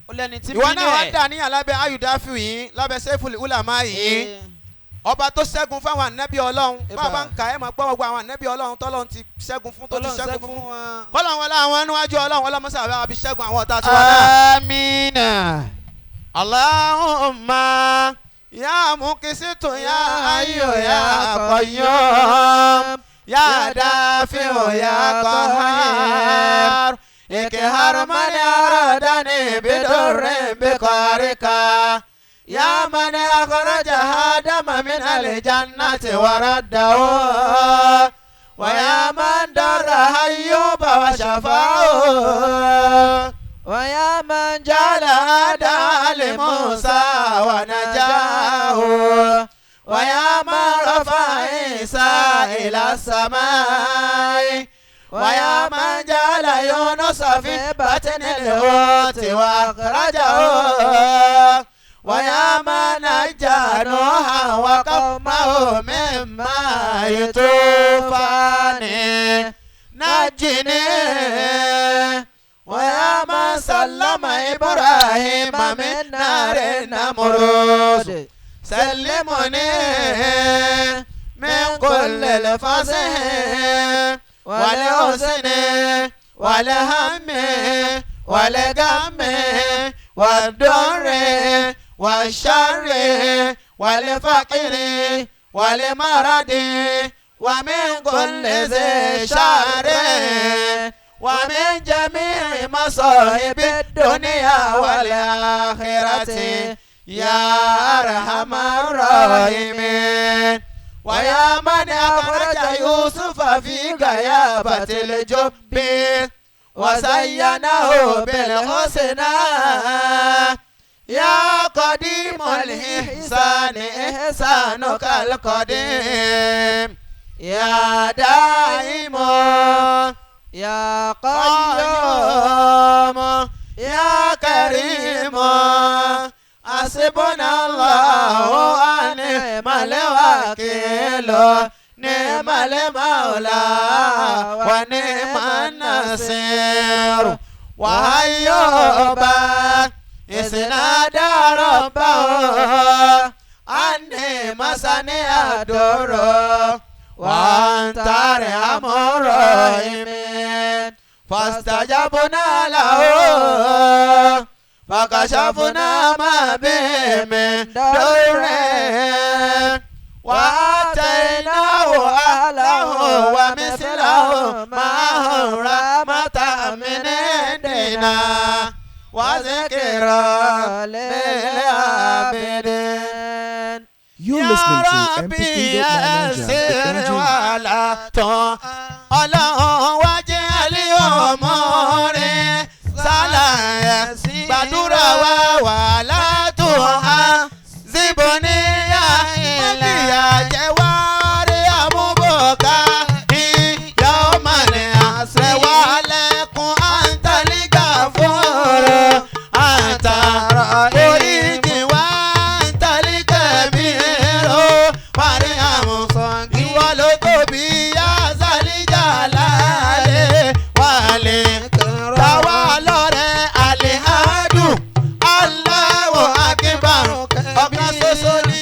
Speaker 4: ó lẹ́ni tí
Speaker 3: Ìwọ
Speaker 4: bínú
Speaker 3: náà wá
Speaker 4: ẹ̀.
Speaker 3: dà níyàn lábẹ́ ayùdáfíù yìí lábẹ́ Saiful Ulama yìí. Ọba tó ṣẹ́gun fáwọn ànábì Ọlọ́run
Speaker 4: Eba.
Speaker 3: bá a bá ń kà ẹ́ máa gbọ́ gbogbo àwọn ànábì Ọlọ́run tọ́lọ́run ti ṣẹ́gun fún tó ti
Speaker 4: Ọlọ́run
Speaker 3: ṣẹ́gun fún.
Speaker 4: wọn.
Speaker 3: Kọ́lọ́run wọlé àwọn níwájú Ọlọ́run ọlọ́mọṣẹ́ àbá àbí ṣẹ́gun àwọn ọ̀tá tiwa náà.
Speaker 4: Amina.
Speaker 3: Allahumma ya muqsitu ya hayyu ya qayyum ya dafi'u ya qahhar ikhar man aradani bidurrin biqarika ya man akhraja Adama min al-jannati wa raddahu wa ya man darra Ayyuba wa shafahu
Speaker 2: ويا من
Speaker 3: جعل هدى لموسى ونجاه ويا من رفع عيسى إلى السماء ويا من جعل يونس في بطن الحوت وأخرجه ويا من نجى نوحا وقومه مما يطوفان نجني ويا من سلم إبراهيم من نار النمرود سلمني من كل الفصح والحزن والهم والغم والضر والشر والفقر والمرض ومن كل ذي شر ومن جميع مصائب الدنيا والآخرة يا أرحم الراحمين ويا من أخرج يوسف في غيابة الجب وزينه بالحسنى يا قديم الإحسان إحسانك القديم يا دائم
Speaker 2: يا قيوم
Speaker 3: قيوم يا كريم حسبنا الله ونعم الوكيل نعم المولى ونعم النصير وأيوب إذ نادى ربه أني مسني الضر وأنت أرحم الراحمين فاستجبنا له فكشفنا ما به من ضر وآتيناه أهله ومثله معهم رحمة من عندنا وذكرى للعابدين.
Speaker 1: You're listening to mp3.9ninja.ng.
Speaker 3: Ọlọ́run wá jẹ́ àlẹ́ ọmọ rẹ̀ sálàyé gbàdúrà wa wà látò á síbò níyà ìlà jẹ́ wá rí àmúbọ̀ká ìyá ọmọ rẹ̀ àṣẹ wà lẹ́kùn àǹtálígà fọ́ọ̀rọ̀ àǹtàrà oríjì wá àǹtálígà bí ẹ̀rọ parí àmùsàn ìwọ ló tóbi yá sálíjà lálẹ́ wàlẹ̀ táwa lọ́rẹ̀ àlẹ́ àdùn aláwọ̀ akínbárùn ọ̀kan ṣoṣo ni.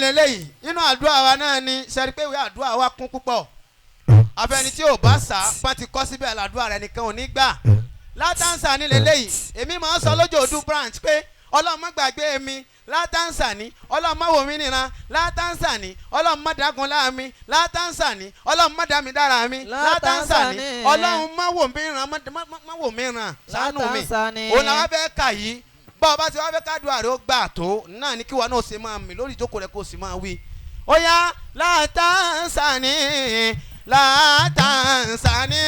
Speaker 3: lélẹ́yìí nínú àdúrà wa náà ni sẹ́rí pé ìwé àdúrà wa kún púpọ̀ afẹ́ni tí ò bá sá bá ti kọ́ síbẹ̀ làdúrà rẹ̀ nìkan ò ní gbà látàǹsà ní lélẹ́yìí èmi máa ń sọ lójoojú branch pé Ọlọ́run má gbàgbé mi látàǹsà ní Ọlọ́run má wò mí níran látàǹsà ní Ọlọ́run má dágun láàmì látàǹsà ní Ọlọ́run má dá mi dára mi látàǹsà ní Ọlọ́run má wò mí ràn má wò mí ràn ṣàánú mi òun làwọn fẹ́ kà yìí bá ọba tí wàá fẹ́ kádùá rẹ̀ ó gbà tó náà ní kí wọn náà ṣe máa mì lórí ìjókòó rẹ̀ kó o sì máa wí. Ó yá látàǹsà ní látàǹsà ní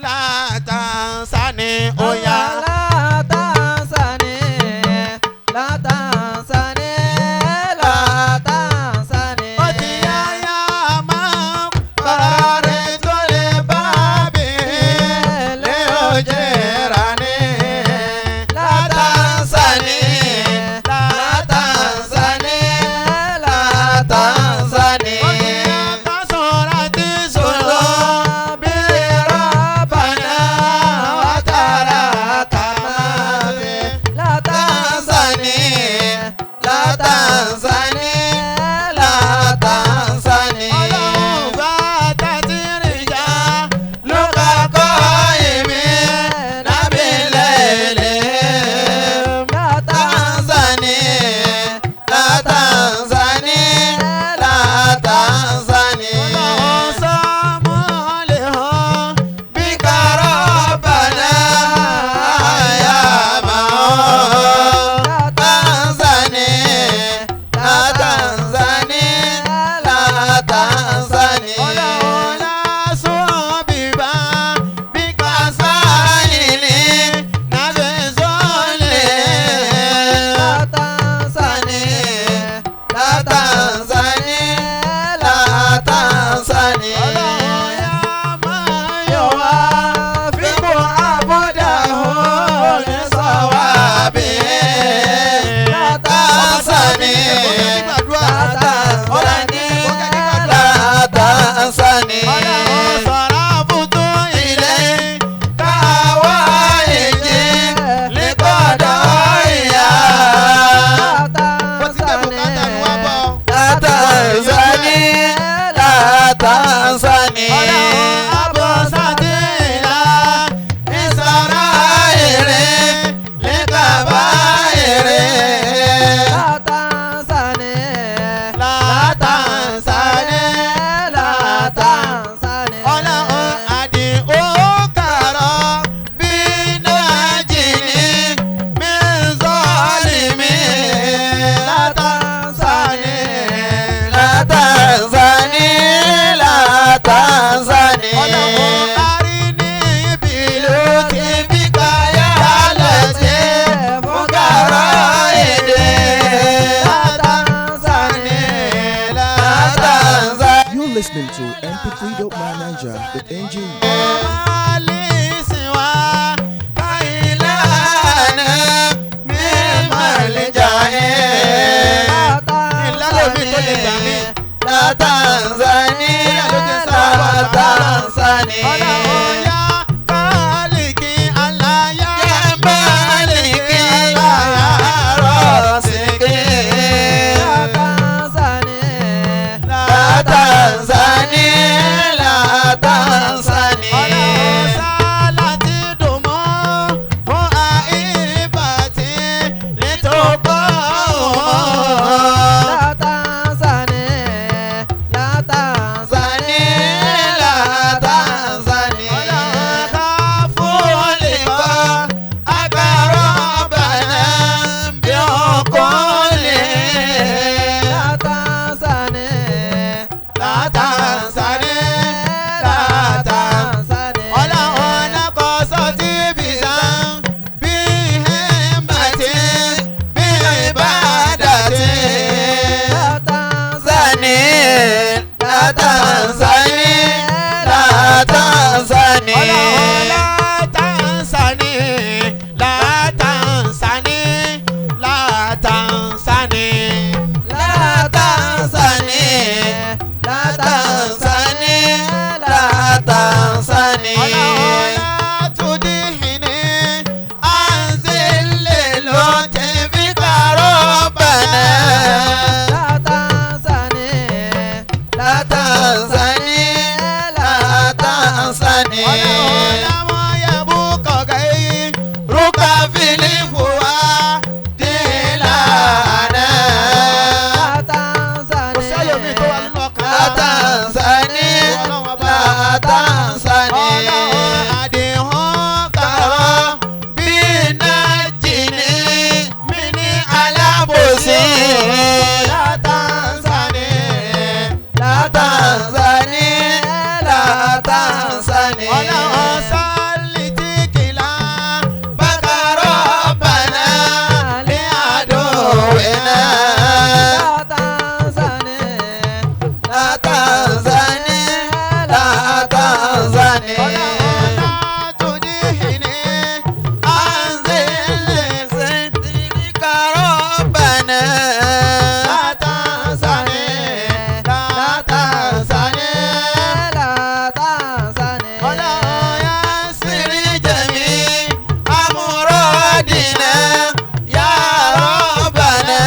Speaker 3: látàǹsà ní ó yá.
Speaker 2: Látàǹsà ní látàǹsà ní látàǹsà ní.
Speaker 3: Ó ti yá yá máa bàrà rẹ̀ tó lè bá mi lé òjè rà ní. Látàǹsà ní látàǹsà ní
Speaker 4: látàǹsà ní.
Speaker 3: Ó ti yá ká sọ̀rọ̀ àti sọ̀rọ̀ bí rọ́bànà wà tààrà kàmáde.
Speaker 4: Látàǹsà ní látàǹsà ní látàǹsà ní.
Speaker 3: Ọlọ́run bá tàtí rìn já ló ká kọ́ èmi lábẹ́lẹ̀ lẹ́.
Speaker 4: Látàǹsà ní látàǹsà ní látàǹsà ní.
Speaker 3: Ọlọ́run sọ mọ́lẹ̀ hàn
Speaker 4: Bí kárọ̀bànà yà máa hàn. Látàǹsà ní látàǹsà ní látàǹsà ní.
Speaker 3: Ọlọ́run lásán bíbá bí kásá ìlí nàbẹ̀ sọ́lẹ̀.
Speaker 2: Látàǹsà ní
Speaker 4: Látàǹsà ní látàǹsà ní.
Speaker 3: Ọlọ́run yá máa yọ̀ wá
Speaker 4: Fíkù àbúdà hó ní sọ̀wábì. Látàǹsà ní látàǹsà ní látàǹsà ní.
Speaker 3: Ọlọ́run sọ̀rọ̀ fútú ilé
Speaker 4: Káwá ìjì lẹ́kọ̀ọ́dọ̀ ìyá.
Speaker 3: Ó ti gbé bùkátà mi wá bọ̀.
Speaker 4: Látàǹsà ní látàǹsà ní.
Speaker 3: Ọlọ́run abọ́sátìlá ìsọ̀rọ̀ èrè lẹ́kàbá èrè.
Speaker 2: Látàǹsà ní
Speaker 3: Látàǹsà ní
Speaker 2: látàǹsà ní.
Speaker 3: Ọlọ́run àdìó kàrọ̀ bí náà jìnnì mí sọ́ọ̀lì mi. Látàǹsà ní
Speaker 4: Látàǹsà ní látàǹsà ní.
Speaker 3: Ọlọ́run arí ní ìbílẹ̀
Speaker 4: Ìlú ti bí káyà lẹ́tí fún kàrọ̀ èdè.
Speaker 3: Látàǹsà ní
Speaker 4: Látàǹsà
Speaker 1: You're listening to mp3.myniger.ng.
Speaker 4: ìlànà mímọ̀ lè jà ẹ́. Látàǹsà ní látàǹsà ní. Máàlìkì láàárọ̀ síkì.
Speaker 2: Látàǹsà ní
Speaker 4: Látàǹsà ní látàǹsà ní.
Speaker 2: látàǹsà ní látàǹsà
Speaker 4: Sani látàǹsà ní. تنساني
Speaker 3: Ọlọ́run yẹ̀bù kọ̀ọ̀kẹ́ yìí.
Speaker 4: ركا في الفؤاد لعنة
Speaker 3: Kò sẹ́lòmíì tó wà nínú ọkàn.
Speaker 4: لا تنساني لا تنساني
Speaker 3: Ọlọ́run àdìhún kàrọ̀
Speaker 4: bí nájìní mi ní alábòsí.
Speaker 3: látàǹsánì.
Speaker 4: Látàǹsání, látàǹsání.
Speaker 3: Ọlọ́run sálì tí kìlá.
Speaker 4: Bákàrọ̀ bàná ní àdúwìnà. Látàǹsání, látàǹsání.
Speaker 3: Ọlọ́run látúndínní.
Speaker 4: Anzil sitrika rabbana.
Speaker 3: Látàǹsánì. Látàǹsánì. Ọlọ́run yá sí.
Speaker 4: Siri jami amuradina ya rabbana.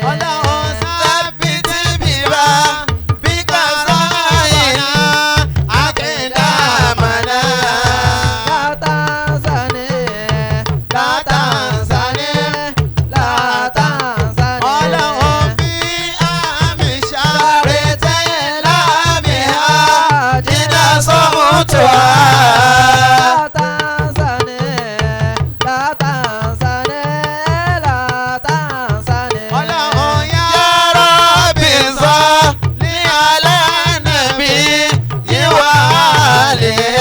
Speaker 3: Ọlọ́run
Speaker 4: Sábìtì bíbá bíkà sáyìnà àkìndàmànà. Látàǹsánì
Speaker 3: Ọlọ́run bí àmì ṣáré
Speaker 4: Àrètè láàmì ha jìnnà sọ́mùtò ha.
Speaker 3: Ọlọ́run yá
Speaker 4: Ya Rabbi salli ala nabi wa alihi.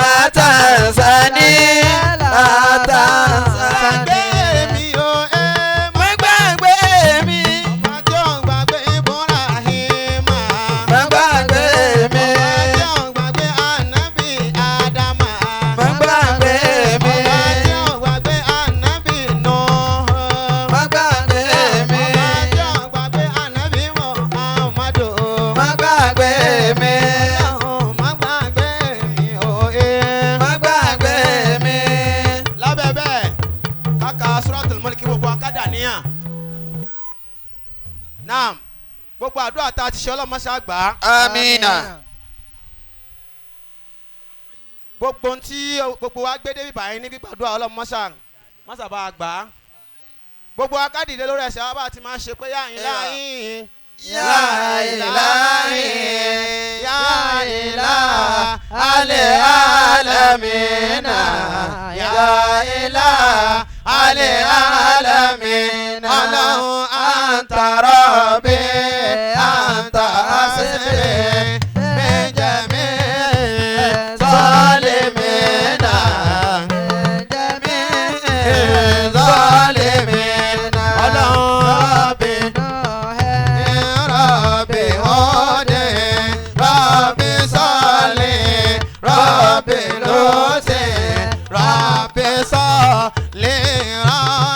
Speaker 4: Látàǹsánì, látàǹsánì.
Speaker 3: Gbàgbé mi o, ẹ má
Speaker 4: Má gbàgbé mi,
Speaker 3: Ọba tí ò ń gbàgbé Ibrahima.
Speaker 4: má gbàgbé mi,
Speaker 3: Ọba tí ò ń gbàgbé Ànábì Ádámà.
Speaker 4: má gbàgbé mi,
Speaker 3: Ọba tí ò ń gbàgbé Ànábì Nuhu.
Speaker 4: má gbàgbé mi,
Speaker 3: Ọba tí ò ń gbàgbé Ànábì Muhammadu.
Speaker 4: má gbàgbé mi,
Speaker 3: Ọlọ́run má gbàgbé mi o, ẹ.
Speaker 4: má gbàgbé mi.
Speaker 3: Lábẹ́ bẹ́ẹ̀ káka Suratul Mulk gbogbo akádà níyà. Naam, gbogbo àdúrà tá a ti ṣe ọlọ́mọṣá gbà á.
Speaker 4: Amina.
Speaker 3: Gbogbo ohun tí gbogbo wa gbé débi báyìí ní gbígbàdúrà ọlọ́mọṣá mọ́ṣá bá a gbà á. Gbogbo akádìdé lórí ẹsẹ̀ wa bá a ti máa ń ṣe pé yáyìn láyìn.
Speaker 4: Ya ilahi,
Speaker 3: Ya
Speaker 4: ilaha al-alamina, ya ilaha al-alamina.
Speaker 3: Ọlọ́run
Speaker 4: Anta rabbi, anta hasbi, min jami'i zalimina, jami'i zalimina.
Speaker 3: Ọlọ́run
Speaker 4: Rabbi, Rabbi hode, Rabbi sali, Rabbi luti,
Speaker 3: Rabbi sali, Rabbi.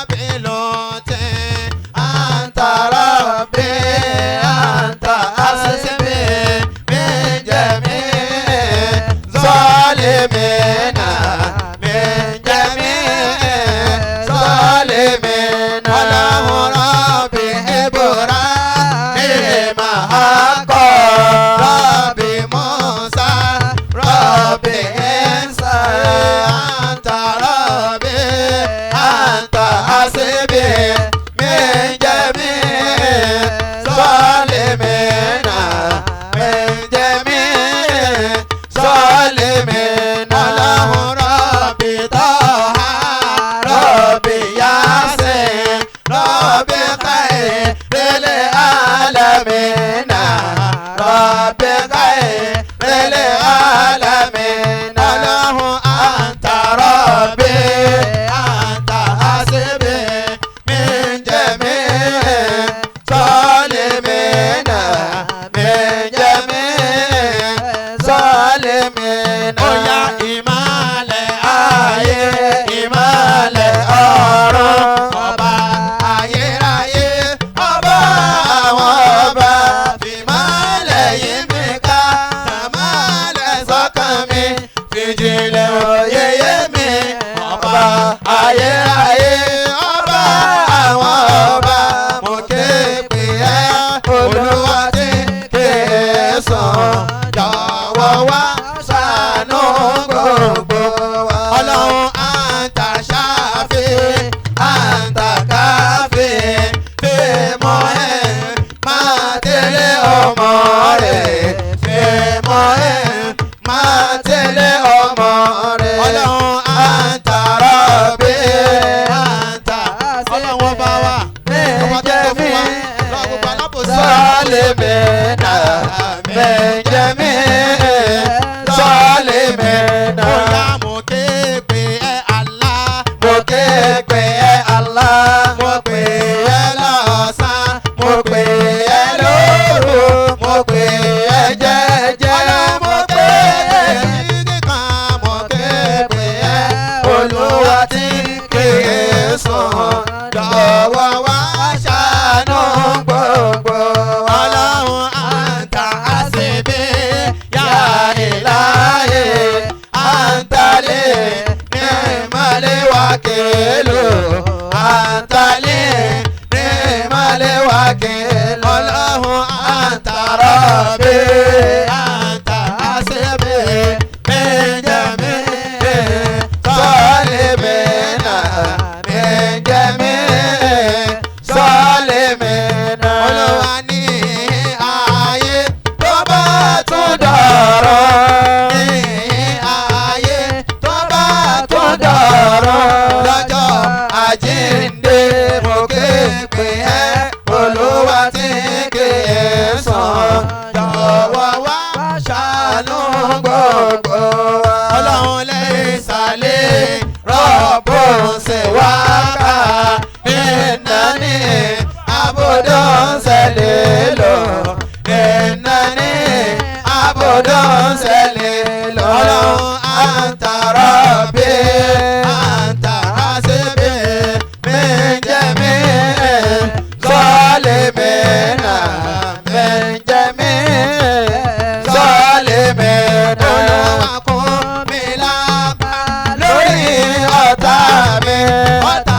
Speaker 4: abudun sẹlẹlọ ìnáni abudun sẹlẹlọ.
Speaker 3: Ọlọ́run
Speaker 4: anta rabbi
Speaker 3: anta hasibi
Speaker 4: min jami'i zalimina min jami'i zalimina.
Speaker 3: Olúwa kún mi lápá
Speaker 4: Lórí ọ̀tá mi
Speaker 3: ọ̀tá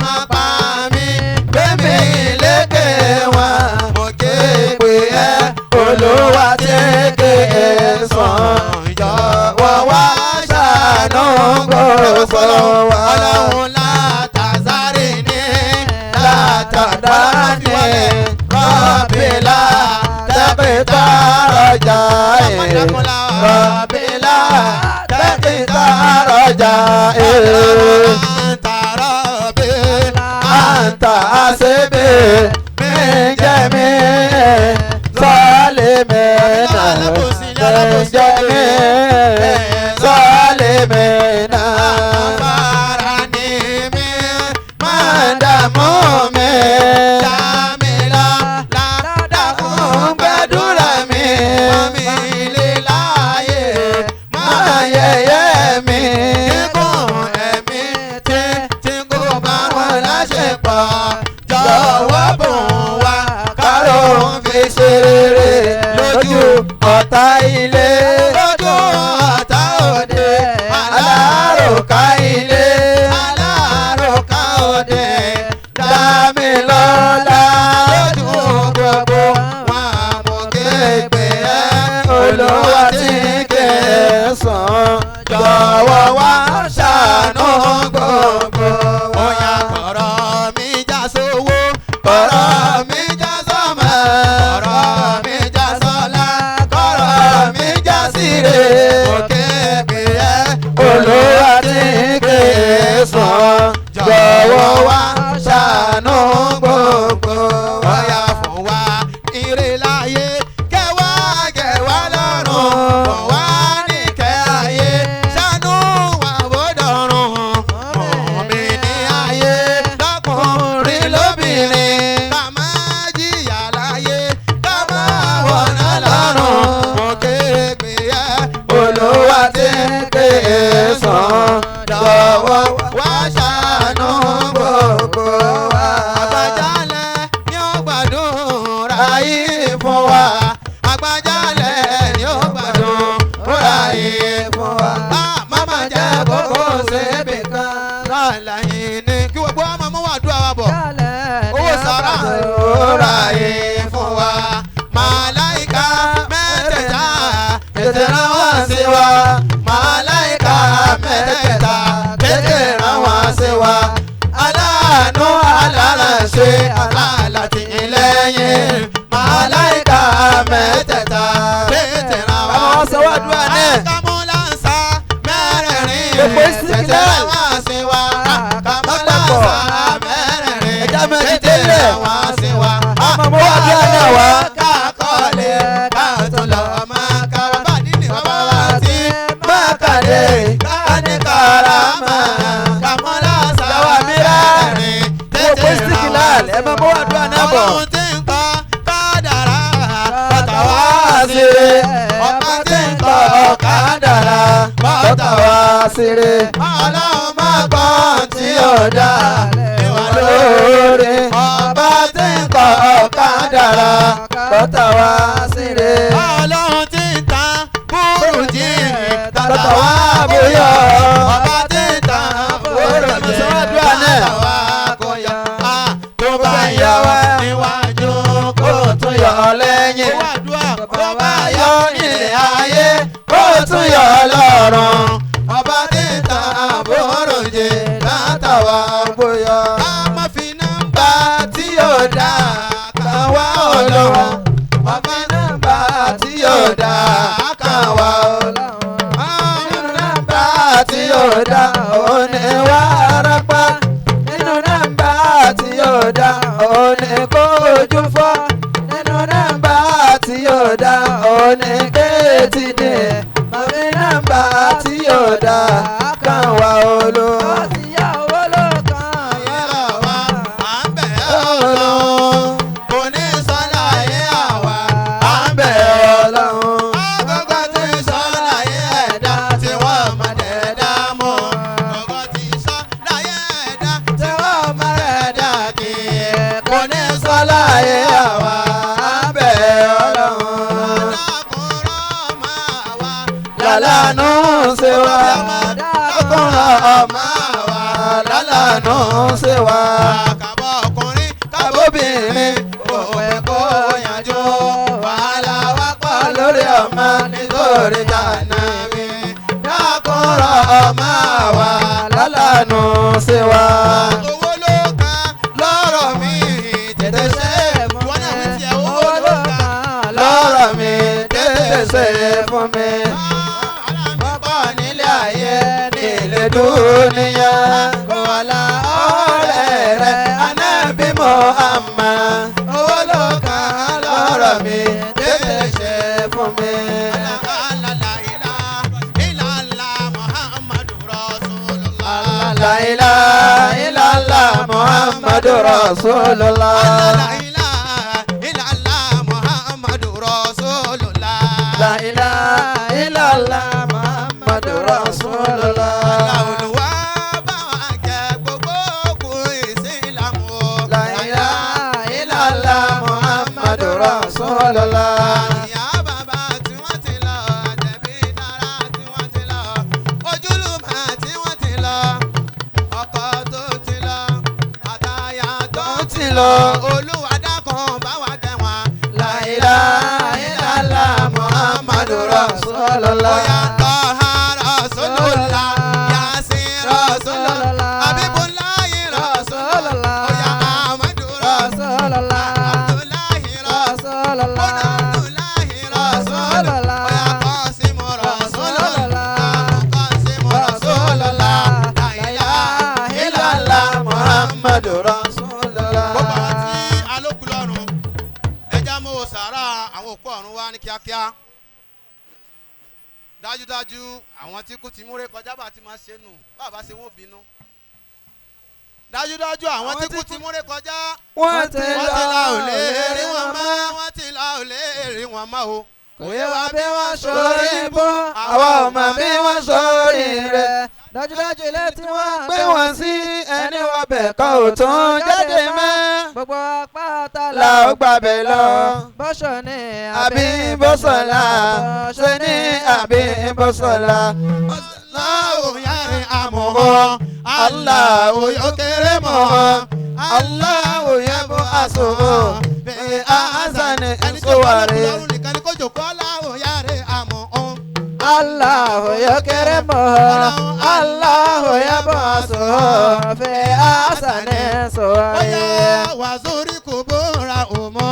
Speaker 3: má pa mí
Speaker 4: gbé mi lékè wọn.
Speaker 3: Mo ké
Speaker 4: Pè ẹ́ Olúwa tí kì í sùn. Jọ̀wọ́ wá ṣàánú gbogbo wa.
Speaker 3: Ọlọ́run látàzárì ní
Speaker 4: Látàdáni rọ̀bìlà tẹ́kìtà rọjà ẹ̀. Rọ̀bìlà tẹ́kìtà rọjà ẹ̀.
Speaker 3: Àǹtàrọ̀bì
Speaker 4: Anta asibi min jami zalimina min jami zalimina.
Speaker 3: Àfàrà ní mi
Speaker 4: Madamu mi
Speaker 3: Dámilá ládàkùn
Speaker 4: gbàdúrà mi
Speaker 3: mi lè láàyè
Speaker 4: máa yẹ̀yẹ́ mi.
Speaker 3: Kíkún ẹ̀mí tí tí kò bá wọn láṣepọ̀
Speaker 4: Jọ̀wọ́ bùn wá kárò ń fi ṣe rere lójú ọ̀tá ilé.
Speaker 3: Lójú ọ̀tá òde
Speaker 4: Aláròká ilé
Speaker 3: aláròká òde
Speaker 4: Dámilọ́lá
Speaker 3: lójú gbogbo wọn mú kéèpé ẹ
Speaker 4: Olúwa tí kì í sùn jọ̀wọ́ wá ṣàánú gbogbo wa.
Speaker 3: Oya kọ̀rọ̀ mi já sówó
Speaker 4: Kọ̀rọ̀ mi já sọ́mọ,
Speaker 3: kọ̀rọ̀ mi já sọ́lá
Speaker 4: kọ̀rọ̀ mi já síre.
Speaker 3: Mo kéèpé ẹ
Speaker 4: Olúwa tí kì í sùn jọ̀wọ́ wá ṣàánú gbogbo wa.
Speaker 3: Ọya fún wa ire láyé kẹwàá kẹwàá lọ́run fún wa ní kẹ́ ayé ṣàánú wa bó dọ̀run mọ̀ mi ní ayé lọ́kùnrin lóbìnrin ká má jìyà láyé ká má wọ̀nà lọ́run mo kéèpé ẹ
Speaker 4: Olúwa tí kì í sùn jọ̀wọ́
Speaker 3: wá ṣàánú
Speaker 4: gbogbo wa.
Speaker 3: Àgbàjálẹ̀ ni ó gbàdúrà
Speaker 4: Ayé fún wa,
Speaker 3: Àgbàjálẹ̀ ni ó gbàdúrà yìí
Speaker 4: fún wa.
Speaker 3: Mama jẹ́ kókó
Speaker 4: Síbi kan.
Speaker 3: Ràlàyé ni kí gbogbo ọmọ mú wàdúrà wa bọ̀. Owó sàrà.
Speaker 4: Àdúrà yìí fún wa.
Speaker 3: Màláìka mẹ́tẹ̀ẹ̀ta
Speaker 4: Tètè rán wá sí wa. Màláìka mẹ́tẹ̀ẹ̀ta. Tètè rán wá sí wa. Aláàánú alárànṣe
Speaker 3: alátìlẹ́yìn.
Speaker 4: Màláìka mẹ́tẹ̀ẹ̀ta.
Speaker 3: Tètè rán wá.
Speaker 2: Àwọn sọwádùá náà.
Speaker 3: Àkàmúlánsá mẹ́rẹ̀ẹ̀rin.
Speaker 2: Gbogbo Ìsìkìlal.
Speaker 3: Tètè rán wá sí wa. Àkàmúlánsá mẹ́rẹ̀ẹ̀rin.
Speaker 2: Ẹja máa ti
Speaker 3: Tètè
Speaker 2: délẹ̀.
Speaker 3: rán wá sí wa.
Speaker 2: Ọmọ mọ́ wá dúrà náà wá.
Speaker 3: Kákọ́lé káàtó lọ máa ká bàbá nínú bàbá wa tí
Speaker 4: Mákàdé káníkàràmà.
Speaker 3: Kàmúlánsá
Speaker 2: Yàwá mìíràn.
Speaker 3: mẹ́rẹ̀ẹ̀rin.
Speaker 2: Gbogbo
Speaker 3: Tètè rán wá
Speaker 2: Ìsìkìlal
Speaker 3: sí
Speaker 2: ẹ máa mọ́ wá dúrà náà bọ̀.
Speaker 3: Ọlọ́run tí ń kọ́ kádàrá bàtà wá
Speaker 4: Wá
Speaker 3: sí.
Speaker 4: síre.
Speaker 3: Ọba tí ń kọ́
Speaker 4: Ọ̀kadàrà bọ́tà wá síre.
Speaker 3: Ọlọ́run
Speaker 4: Má gbọ́ tí ò dá
Speaker 3: ìwà
Speaker 4: lóore. Ọba tí ń kọ́ ọ̀kadàrà bọ́tà wá síre.
Speaker 3: Ọlọ́run tí ń tan búrújì
Speaker 4: Bọ́tà wá bóyọ̀.
Speaker 3: Ọba tí ń tan búrújì
Speaker 2: Sọ́wádùá náà.
Speaker 3: bàtà wá kóyọ̀. Tó bá yọ níwájú
Speaker 4: Kó tún yọ lẹ́yìn.
Speaker 3: Owó àdúrà tó bá
Speaker 4: Yọ
Speaker 3: yọ
Speaker 4: nílé ayé kó tún yọ lọ́run. Ọba tí ń tan búrújì bọ́tà wá bóyọ̀.
Speaker 3: Ká má fi nọ́mbà
Speaker 4: Tí ò dá kan wá ọlọ́run. Ọba nọ́mbà tí ò dá kan wá ọlọ́run. Nínú nọ́mbà tí ò dá òun ni wá arápá. Nínú nọ́mbà tí ò dá òun ni kó ojú fọ́. Nínú nọ́mbà tí ò dá òun ni kéétì dé. Màmí nọ́mbà tí ò dá kan wá olóhùn.
Speaker 3: Ìyá wa à ń bẹ̀ ọ́ lọ.
Speaker 4: ọmọ wa lálàánú sí wa.
Speaker 3: Kàbọ̀ ọkùnrin
Speaker 4: kábóbìnrin kò pẹ́ kó yanjú. Wàhálà wa pọ̀ lórí ọmọ nítorí tànà mi. Dákúrọ̀ ọmọ wa lálàánú sí wa.
Speaker 3: Owó ló kan lọ́rọ̀ mi
Speaker 4: Tètè ṣe fún
Speaker 3: Ìwọ náà wí
Speaker 4: mi.
Speaker 3: tiẹ̀, owó ló kan
Speaker 4: Lọ́rọ̀ mi tètè ṣe fún mi.
Speaker 3: Bàbá
Speaker 4: Nílé ayé nílé dúníyà. Kò wà lá ọ̀rẹ́ rẹ̀ Ànábì Muhammad. Owó ló kan lọ́rọ̀ mi tètè ṣe fún mi. La ilaha illallah Muhammadu Rasulullah. La ilaha illallah Muhammadu Rasulullah. La ilaha illallah Muhammadu Rasulullah.
Speaker 3: Ìyá bàbá tí wọ́n ti lọ, àjẹbí dára tí wọ́n ti lọ, ojúlùmọ̀ tí wọ́n ti lọ, ọkọ tó ti lọ, àtàyà tó
Speaker 4: Ti lọ.
Speaker 3: Olúwa dákun bá wa kẹ́ wọn.
Speaker 4: La ilaha illallah Muhammadu Rasulullah.
Speaker 3: Bóyá Tọ́ha Rasulullah, Yasin Rasulullah, Habibullahi Rasulullah, Oya Ahmadu Rasulullah, Abdullahi Rasulullah, Abdullahi Rasulullah, Oya Qasimu Rasulullah, Qasimu Rasulullah, La ilaha
Speaker 4: Illallah Muhammadu Rasulullah.
Speaker 3: Gbogbo àwọn tí alókù lọ́rùn ẹja mú sàárà àwọn òkú ọ̀run wá ní kíákíá. Dájúdájú àwọn tí kú ti múre kọjá bá ti máa ṣe nù bàbá ṣe wọ́n bínú. Dájúdájú àwọn tí kú ti múre kọjá
Speaker 4: Wọ́n ti
Speaker 3: wọ́n ti la ò lè rí
Speaker 4: lọ
Speaker 3: wọn mọ́ wọ́n ti la ò lè rí wọn mọ́ o.
Speaker 4: Kò yé wa bí wọ́n sórí bọ́, àwa ò mọ̀ bí wọ́n sórí rẹ̀.
Speaker 2: Dájúdájú ilé tí wọ́n
Speaker 4: Pé wọ́n sí ẹni wọ́n bẹ̀ kọ́ ò tún jáde mọ́.
Speaker 2: Gbogbo apáta
Speaker 4: La ó gbàbẹ̀ lọ.
Speaker 2: Bọ́sọ̀ ni
Speaker 4: Àbí bọ́sọ̀lá ṣe ní àbí bọ́sọ̀lá.
Speaker 3: Allahu yẹrin àmọ̀họ́ Allahu yókèrè mọ̀họ́
Speaker 4: Allahu yẹ́bù àsùnwò bí àhásánì
Speaker 3: Ẹni tó bá
Speaker 4: ìṣòwárì.
Speaker 3: lọ́rùn nìkan ni kó jòkó Allahu yẹrin àmọ̀họ́.
Speaker 2: Allahu yókèrè mọ́. Allahu yẹ́bù àsùnwò fi àṣàní sọ̀rọ̀.
Speaker 3: Bóyá wàzúrí kò bóra òmò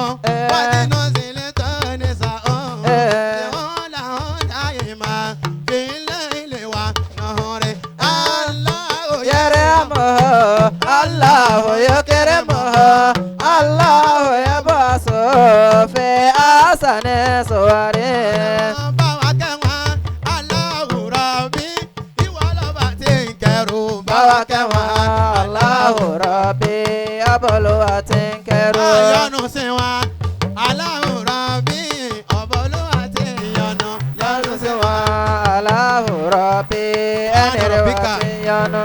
Speaker 3: wájú sílẹ̀ tán ní sàó. Ìwọ́n làwọn dáyé máa fi ilé wa náà rẹ̀. Allahu
Speaker 2: Yẹrẹ mọ́. Allahu yókèrè mọ́. Allahu yẹ́bù àsùnwò fi àṣàní sọ̀rọ̀.
Speaker 3: Bá wa kẹ́wọ̀n Allahu Rabbi ìwọ lọ́ba tí ń kẹrù. Bá wa kẹ́wọ̀n
Speaker 2: Allahu Rabbi abọ́lúwa tí ń kẹrù.
Speaker 3: Ayọ̀nù sí wa Allahu Rabbi ọ̀bọ̀lúwa tí ń yọnu.
Speaker 4: Yọ́nú sí wọn.
Speaker 2: Allahu Rabbi ẹni rẹ̀ wá tí ń yọnu.